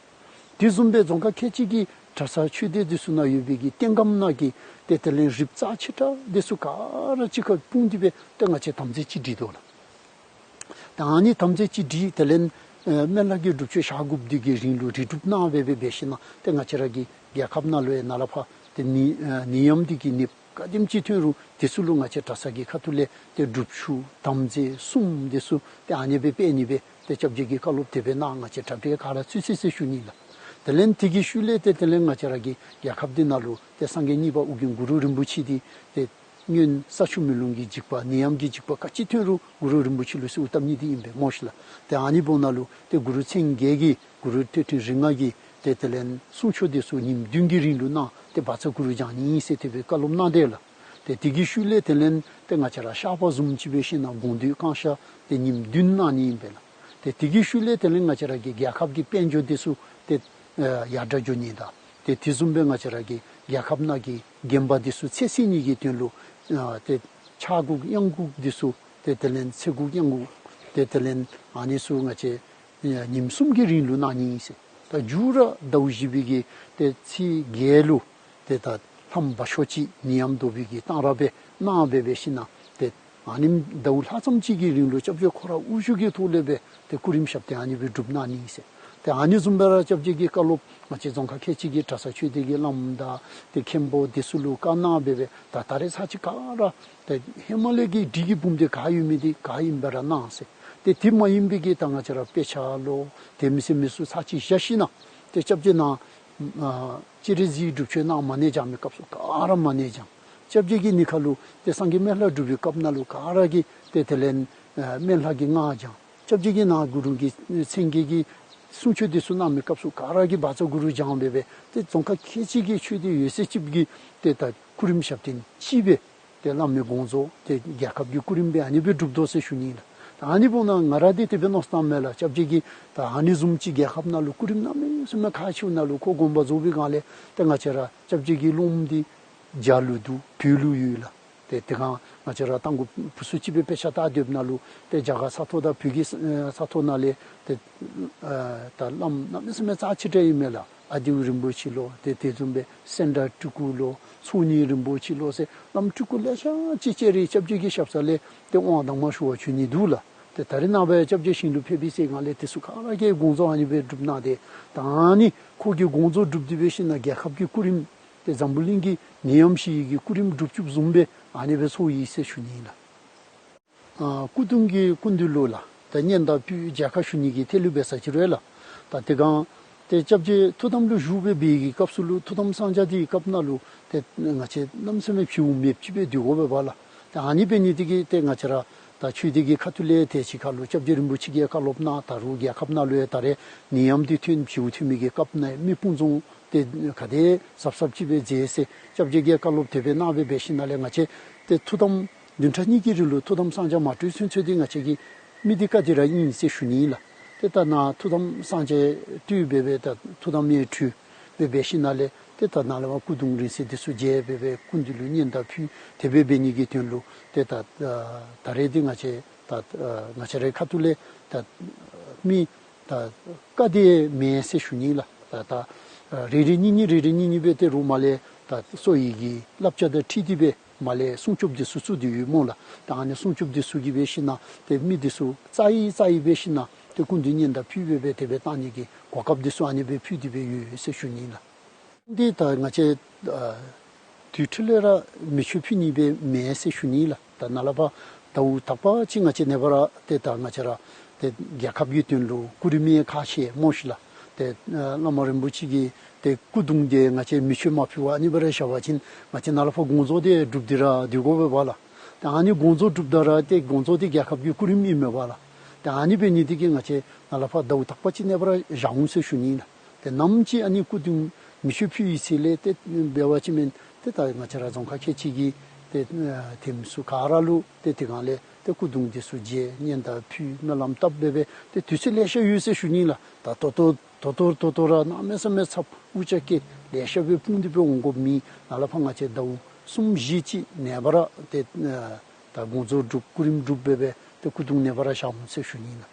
དེ་བཟུམ་སྦེ་རྫོང་ཁག་ཁལ་གཅིག་གི་གྲྭ་ཚང་ཆོས་སྡེ་འདི་ཚུ་ནང་ཡོད་པའི་གི་རྟེན་སྒམ་ནང་གི་ཏེ་དེ་ལས་རིགས་རྩ་ཆེ་དྲགས་འདི་ཚུ་ག་ར་གཅིག་ཁར་སྤུངས་ཏེ་སྦེ་ཏེ་ང་བཅས་དམ་རྫས་ཅིག་སྒྲིག་དོ་ལགས། ད་ཨ་ནི་དམ་རྫས་ཅིག་སྒྲིག་དེ་ལས་ཨེ་སྨན་བླ་གི་སྒྲུབ་མཆོད་ཞག་དགུ་པ་འདི་གི་རིང་ལུ་རིལ་སྒྲུབ་གནང་སྦེ་སྦེ་འབད་ཞིནམ་ལས་ཏེ་ང་བཅས་ར་གི་རྒྱལ་ཁབ་ནང་ལུ་ཡང་ནཱ་ལས་ཕར་ཏེ་ནད་ཨེ་ནད་ཡམས་འདི་གི་ནད་ག་དེམ་ཅིག་ཐོན་རུང་དེ་ཚུ་ལུ་ང་བཅས་གྲྭ་ཚང་གི་ཁ་ཐུག་ལས་ཏེ་སྒྲུབ་མཆོད་དམ་རྫས་སྲུང་འདི་ཚུ་ཏེ་ཨ་ནི་སྦེ་འབད་ནི་སྦེ་ཏེ་སྐྱབས་རྗེ་གིས་བཀའ་སློབ་དེ་སྦེ་གནང་། ང་བཅས་གྲ་སྒྲིག་ག་ར་ཚུད་ཅི་ཟེར་ཞུ་ནི་ལགས། དེ་ལས་དེ་གི་ཤུལ་ལས་ཏེ་དེ་ལས་ང་བཅས་ར་གི་རྒྱལ་ཁབ་འདི་ནང་ལུ་ཏེ་སངས་རྒྱས་གཉིས་པ་ཨོ་རྒྱན་གུ་རུ་རིན་པོ་ཆེ་འདི་ཏེ་སྔོན་ས་ཆུ་མེ་རླུང་གི་འཇིགས་པ་ནད་ཡམས་ཀྱི་འཇིགས་པ་ག་ཅི་ཐོན་རུང་གུ་རུ་རིན་པོ་ཆེ་ལུ་གསོལཝ་བཏབ་ནི་འདི་ཨིན་པས་སྨོ་ཤིག་ལགས། ཏེ་ཨ་ནི་འབདཝ་ད་ལུ་ཏེ་གུ་རུ་མཚན་བརྒྱད་ཀྱི་གུ་རུ་ཐོད་ཕྲེང་རིགས་ལྔ་གི་ཏེ་དེ་ལས་གསུང་ཆོག་འདི་ཚུ་ཉིནམ་བདུན་གྱི་རིང་ལུ་གནང་སྟེ་བཛྲ་གུ་རུ་བགྱང་ནི་ཨིན་ཟེར་དེ་སྦེ་བཀའ་སློབ་གནང་དེས་ལགས། ཏེ་དེ་གི་ཤུལ་ལས་དེ་ལས་ཏེ་ང་བཅས་ར་བཤགས་པ་བཟུམ་ཅིག་འབད་ཞིནམ་ལས་དགོངས་འདུས་བསྐང་བཤགས་ཏེ་ཉིནམ་བདུན་གནང་ནི་ཨིན་པས་ལགས། ཏེ་དེ་གི་ཤུལ་ལས་དེ་ལས་ང་བཅས་ར་གི་རྒྱལ་ཁབ་ཀྱི་དཔལ་འབྱོར་འདི་ཚུ་ཏེ་ཨེ་ཡར་དྲག་འགྱོ་ནི་དང་ཏེ་དེ་བཟུམ་སྦེ་ང་བཅས་ར་གི་ རྒྱལ་ཁབ་ནང་གི་རྒན་པ་འདི་ཚུ་ཚེ་བསྲིང་ནི་གི་དོན་ལུ་ཨ་ཏེ་ཕྱག་འགུག་གཡང་འགུག་འདི་ཚུ་ཏེ་དེ་ལས་ཚེ་འགུག་གཡང་འགུག་ཏེ་དེ་ལས་ཨ་ནི་ཚུ་ང་བཅས་ཨ་ཉིནམ་གསུམ་གྱི་རིང་ལུ་གནང་ནི་ཨིན་ཟེར། ད་མཇུག་ར་ཟླཝ་བཞི་པའི་གི་ཏེ་ཚེས་བརྒྱད་ལུ་ཏེ་ད་ལྷམ་འབག་ཤོག་ཅིག་ནད་ཡམས་བཟློག་པའི་གི་གཏང་རག་སྦེ་གནང་སྦེ་འབད་ཞིན་ན་ཏེ་ཨ་ནེམ་ཟླཝ་ལྷག་ཙམ་ཅིག་གི་རིང་ལུ་སྐྱབས་རྗེ་ཁོ་ར་དབུ་བཞུགས་ཀྱི་ཐོག་ལས་སྦེ་ཏེ་སྐུ་རིམ་ཞབས་བརྟན་ཨ་ནི་སྦེ་སྒྲུབ་གནང་ནི་ཨིན་ཟེར། ཏེ་ཨ་ནི་བཟུམ་སྦེ་ར་སྐྱབས་རྗེ་གི་བཀའ་སློབ་ང་བཅས་རྫོང་ཁག་ཁལ་གཅིག་གི་གྲྭ་ཚང་ཆོས་སྡེ་གི་བླམ་དང་ཏེ་མཁན་པོ་འདི་ཚུ་ལུ་བཀའ་གནང་སྦེ་སྦེ་ད་ད་རེས་ཚར་གཅིག་ག་ར་ཏེ་ཧེ་མ་ལས་ཀྱི་སྒྲིག་གི་འབུམ་སྡེ་ག་ཡོད་མི་འདི་ག་ཨིནམ་སྦེ་ར་གནང་ཟེར། ཏེ་དེ་མ་ཡིན་པའི་གི་ད་ང་བཅས་ར་དཔེ་ཆ་ལོ་དེ་མི་སེར་མི་ཚུ་ཚར་གཅིག་བཞག་ཞིན་ན་ཏེ་སྐྱབས་རྗེ་ནཱ་ཨ་སྤྱན་རས་གཟིགས་སྒྲུབ་མཆོད་གནང་མ་གནང་སྦྱང་མི་སྐབས་སུ་ག་ར་མ་གནང་སྦྱང་། སྐྱབས་རྗེ་གིས་ཨ་ནི་ཁར་ལུ་ཏེ་སངས་རྒྱས་སྨན་བླ་སྒྲུབ་པའི་སྐབས་ནང་ལུ་ག་ར་གིས་ཏེ་དེ་ལས་ཨ་སྨན་བླ་གི་སྔགས་སྦྱང་། སྐྱབས་རྗེ་གིས་ནཱ་གུ་རུ་གི་མཚན་བརྒྱད་ཀྱི་གསུང་ཆོག་འདི་ཚུ་གནང་མི་སྐབས་སུ་ག་ར་གིས་བཛྲ་གུ་རུ་སྦྱང་སྦེ་སྦེ་ཏེ་རྫོང་ཁག་ཁལ་གཅིག་གི་ཆོས་སྡེ་ཡོད་ཚད་ཅིག་གིས་ཏེ་ད་སྐུ་རིམ་ཞབས་བརྟན་གཅིག་སྦེ་ཏེ་བླ་མའི་དགོངས་རྫོགས་ཏེ་རྒྱལ་ཁབ་ཀྱི་སྐུ་རིམ་སྦེ་ཨ་ནི་སྦེ་སྒྲུབ་དོ་ཟེར་ཞུ་ནི་ལགས། ད་ཨ་ནི་འབདཝ་ད་ང་ར་འདི་དེ་སྦེ་མནོ་བསམ་མས་ལགས། སྐྱབས་རྗེ་གིས་ད་ཨ་ནི་བཟུམ་ཅིག་རྒྱལ་ཁབ་ནང་ལུ་སྐུ་རིམ་གནམ་མེད་ས་མེད་ཁག་ཆེཝ་ནང་ལུ་ཁོ་དགོངས་པ་རྫོགས་པའི་སྒང་ལས་ཏེ་ང་བཅས་ར་སྐྱབས་རྗེ་གི་སློབ་མ་འདི་རྒྱ་ལུ་འདུག། བོད་ལུ་ཡོད་ལགས། ཏེ་དེ་སྒང་ང་བཅས་ར་རྟ་མགོ་བུ་ཚུ་ཅིག་སྦེ་དཔེ་ཆ་ལྟ་སྡོདཔ་ནང་ལུ་ཏེ་རྒྱ་གར་ས་ཐོག་དང་བོད་ཀྱི་ས་ཨ་ས་ཐོག་ནང་ལས་ཏེ་ཨ་ད་བླམ་གནམ་མེད་ས་མེད་རྩ་ཆེ་དྲགས་ཨིན་མས་ལགས། ཨ་དེའུ་རིན་པོ་ཆེ་ལོ་ཏེ་དེ་བཟུམ་སྦེ་སེང་བྲག་སྤྲུལ་སྐུ་ལོ་ཚོགས་གཉིས་རིན་པོ་ཆེ་ལོ་ཟེར་བླམ་སྤྲུལ་སྐུ་ལེ་ཤ་ཅིག་ཅིག་ར་སྐྱབས་རྗེ་གི་ཞབས་ས་ལས་ཏེ་དབང་གདམས་ངག་ཞུ་བར་བྱོན་ནི་འདུག་ལགས། ཏེ་ད་རེས་ནངས་པ་སྐྱབས་རྗེ་ཞིང་ལུ་ཕེབས་པའི་ཚེ་སྒང་ལས་དེ་ཚུ་ག་ར་གིས་དགོངས་རྫོགས་ཨ་ནི་སྦེ་སྒྲུབ་གནང་སྟེ་ད་ཨ་ནི་ཁོ་གིས་དགོངས་རྫོགས་སྒྲུབ་སྟེ་འབད་ཞིན་ན་རྒྱལ་ཁབ་ཀྱི་སྐུ་རིམ་ཏེ་འཛམ་བུ་གླིང་གི་ནད་ཡམས་ཞི་བའི་གི་སྐུ་རིམ་སྒྲུབ་བཅུགཔ་བཟུམ་སྦེ་ཨ་ནི་སྦེ་ཚོགས་ཡི་ཟེར་ཞུ་ནི་ཨིན་ལགས། ཨ་སྐུ་གདུང་གི་སྐུ་མདུན་ལུ་ལགས་ད་སྙན་དར་ཕུལ་མཇལ་ཁ་ཞུ་ནི་གི་ཐད་ལུ་འབད་ས་ཅིག་རུང་ལགས། ད་དེ་སྒང་ཏེ་སྐྱབས་རྗེ་ཐུགས་དམ་ལུ་བཞུགས་སྦེ་འབད་བའི་གི་སྐབས་སུ་ལུ་ཐུགས་དམ་གསང་རྒྱ་འདི་སྐབས་ནང་ལུ་ཏེ་ང་བཅས་གནམ་མེད་ས་མེད་བྱིའུ་མེདཔ་ཅིག་སྦེ་སྡོད་དགོ་པས་པ་ལགས། ཏེ་ཨ་ནི་འབད་ནི་འདི་གིས་ཏེ་ང་བཅས་ར་ད་ཆོས་སྡེ་གི་ཁ་ཐུག་ལས་ཏེ་ཅིག་ཁར་ལུ་སྐྱབས་རྗེ་རིན་པོ་ཆེ་གིས་བཀའ་སློབ་གནང་། ད་རུང་རྒྱལ་ཁབ་ནང་ལུ་ཡང་ད་རེས་ནད་ཡམས་འདི་ཐོན་བྱིའུ་ཐོན་མི་གི་སྐབས་ནང་མི་དཔུང་འཛོམས་ཏེ་ག་དེ་གཟབ་གཟབ་ཅིག་སྦེ་མཛད་ཟེར་སྐྱབས་རྗེ་གིས་བཀའ་སློབ་དེ་སྦེ་གནང་སྦེ་འབད་ཞིན་ན་ལས་ང་བཅས་ཏེ་ཐུགས་དམ་བདུན་ཕྲག་གཉིས་ཀྱི་རིང་ལུ་ཐུགས་དམ་གསང་རྒྱ་མ་གྲོལ་ཚུན་ཚོད་འདི་ང་བཅས་ཀྱི་མི་འདི་བཀའ་དྲིན་ར་ཨིན་ཟེར་ཞུ་ནི་ཨིན་ལགས། ཏེ་ད་ནཱ་ཐུགས་དམ་གསང་རྒྱ་བཏུལ་སྦེ་སྦེ་ད་ཐུགས་དམ་ཡང་གྲོལ་སྦེ་འབད་ཞིན་ན་ལས་ཏེ་ད་ནཱ་ལས་མར་སྐུ་གདུང་རིང་བསྲེལ་འདི་ཚུ་མཇལ་སྦེ་སྦེ་སྐུ་མདུན་ལུ་སྙན་དར་ཕུལ། དེ་སྦེ་འབད་ནི་གི་དོན་ལུ་ཏེ་ད་ད་རེས་འདི་ང་བཅས་ད་ང་བཅས་རའི་ཁ་ཐུག་ལས་ད་མི་ད་དཀའ་དེ་མེད་ཟེར་ཞུ་ནི་ལགས། ད་ད་རེ་རེ་གཉིས་གཉིས་རེ་རེ་གཉིས་གཉིས་སྦེ་ཏེ་རུང་མར་ལས་ད་གསོ་བའི་གི་བསླབ་བྱ་དང་འཁྲིལ་ཏེ་སྦེ་མར་ལས་སྲུང་སྐྱོབ་འདི་ཚུ་ཚུ་འདི་ཡོད་སྨོ་ལགས། ད་ཨ་ནི་སྲུང་སྐྱོབ་འདི་ཚུ་གིས་འབད་ཞིན་ན་ཏེ་མི་འདི་ཚུ་རྩ་ཡི་རྩ་ཡི་འབད་ཞིན་ན་ཏེ་སྐུ་མདུན་སྙན་དར་ཕུལ་སྦེ་སྦེ་དེ་སྦེ་བཏང་ནི་གི་གོ་སྐབས་འདི་ཚུ་ཨ་ནི་སྦེ་ཕུལ་ཏེ་སྦེ་ཡོད་ཟེར་ཞུ་ནི་ལགས། འདི་ད་ང་བཅས་ཨ་དུས་ཚོད་ལས་ར་མེ་མཆོད་ཕུལ་ནི་སྦེ་མེན་ཟེར་ཞུ་ནི་ལགས། ད་ནཱ་ལས་ཕར་ཟླཝ་དག་པ་ཅིག་ང་བཅས་ནངས་པ་ར་ཏེ་ད་ང་བཅས་ར་ཏེ་རྒྱལ་ཁབ་ཀྱི་དོན་ལུ་སྐུ་རིམ་ཡང་ཁག་ཆེ་སྨོ་ཤིག་ལགས། ཏེ་ཨ་བླ་མ་རིན་པོ་ཆེ་གིས་ཏེ་སྐུ་གདུང་འདི་ང་བཅས་མེ་མཆོད་མ་ཕུལ་བར་ཨ་ནི་སྦེ་ར་བཞག་པ་ཅིན་ང་བཅས་ནཱ་ལས་ཕར་དགོངས་རྫོགས་འདི་སྒྲུབ་སྟེ་ར་སྡོད་དགོ་པས་པ་ལགས། ཏེ་ཨ་ནི་དགོངས་རྫོགས་སྒྲུབ་ད་ར་ཏེ་དགོངས་རྫོགས་འདི་རྒྱལ་ཁབ་ཀྱི་སྐུ་རིམ་ཨིན་མས་པ་ལགས། ཏེ་ཨ་ནི་འབད་ནི་འདི་གིས་ང་བཅས་ནཱ་ལས་ཕར་ཟླཝ་དག་པ་ཅིག་ནངས་པ་ར་བཞག་འོང་ཟེར་ཞུ་ནི་ལགས། ཏེ་ནམ་ཅིག་ཨ་ནི་སྐུ་གདུང་མེ་མཆོད་ཕུལ་བའི་ཚེ་ལས་ཏེ་འབད་བ་ཅིན་མེན་ཏེ་ད་ང་བཅས་ར་རྫོང་ཁག་ཁལ་གཅིག་གི་ཏེ་ཨ་ཐེམ་ཚུ་ག་ར་ལུ་ཏེ་དེ་སྒང་ལས་ཏེ་སྐུ་གདུང་འདི་ཚུ་མཇལ་སྙན་དར་ཕུལ་སྨོན་ལམ་བཏབ་སྦེ་སྦེ་ཏེ་དུས་ཚོད་ལེ་ཤ་ཡོད་ཟེར་ཞུ་ནི་ལགས། ད་ད་ལྟོ་ད་ལྟོ་ད་ལྟོ་ར་གནམ་མེད་ས་མེད་ཚབ་འུ་ཅག་གིས་ལེ་ཤ་སྦེ་སྤུངས་ཏེ་སྦེ་འོང་དགོཔ་མེད། ནཱ་ལས་ཕར་ང་བཅས་ཟླཝ་གསུམ་བཞི་ཅིག་ནངས་པ་ར་ཏེ་ཨ་ད་དགོངས་རྫོགས་སྒྲུབ་སྐུ་རིམ་སྒྲུབ་སྦེ་སྦེ་ཏེ་སྐུ་གདུང་ནངས་པ་ར་བཞག་འོང་ཟེར་ཞུ་ནི་ལགས།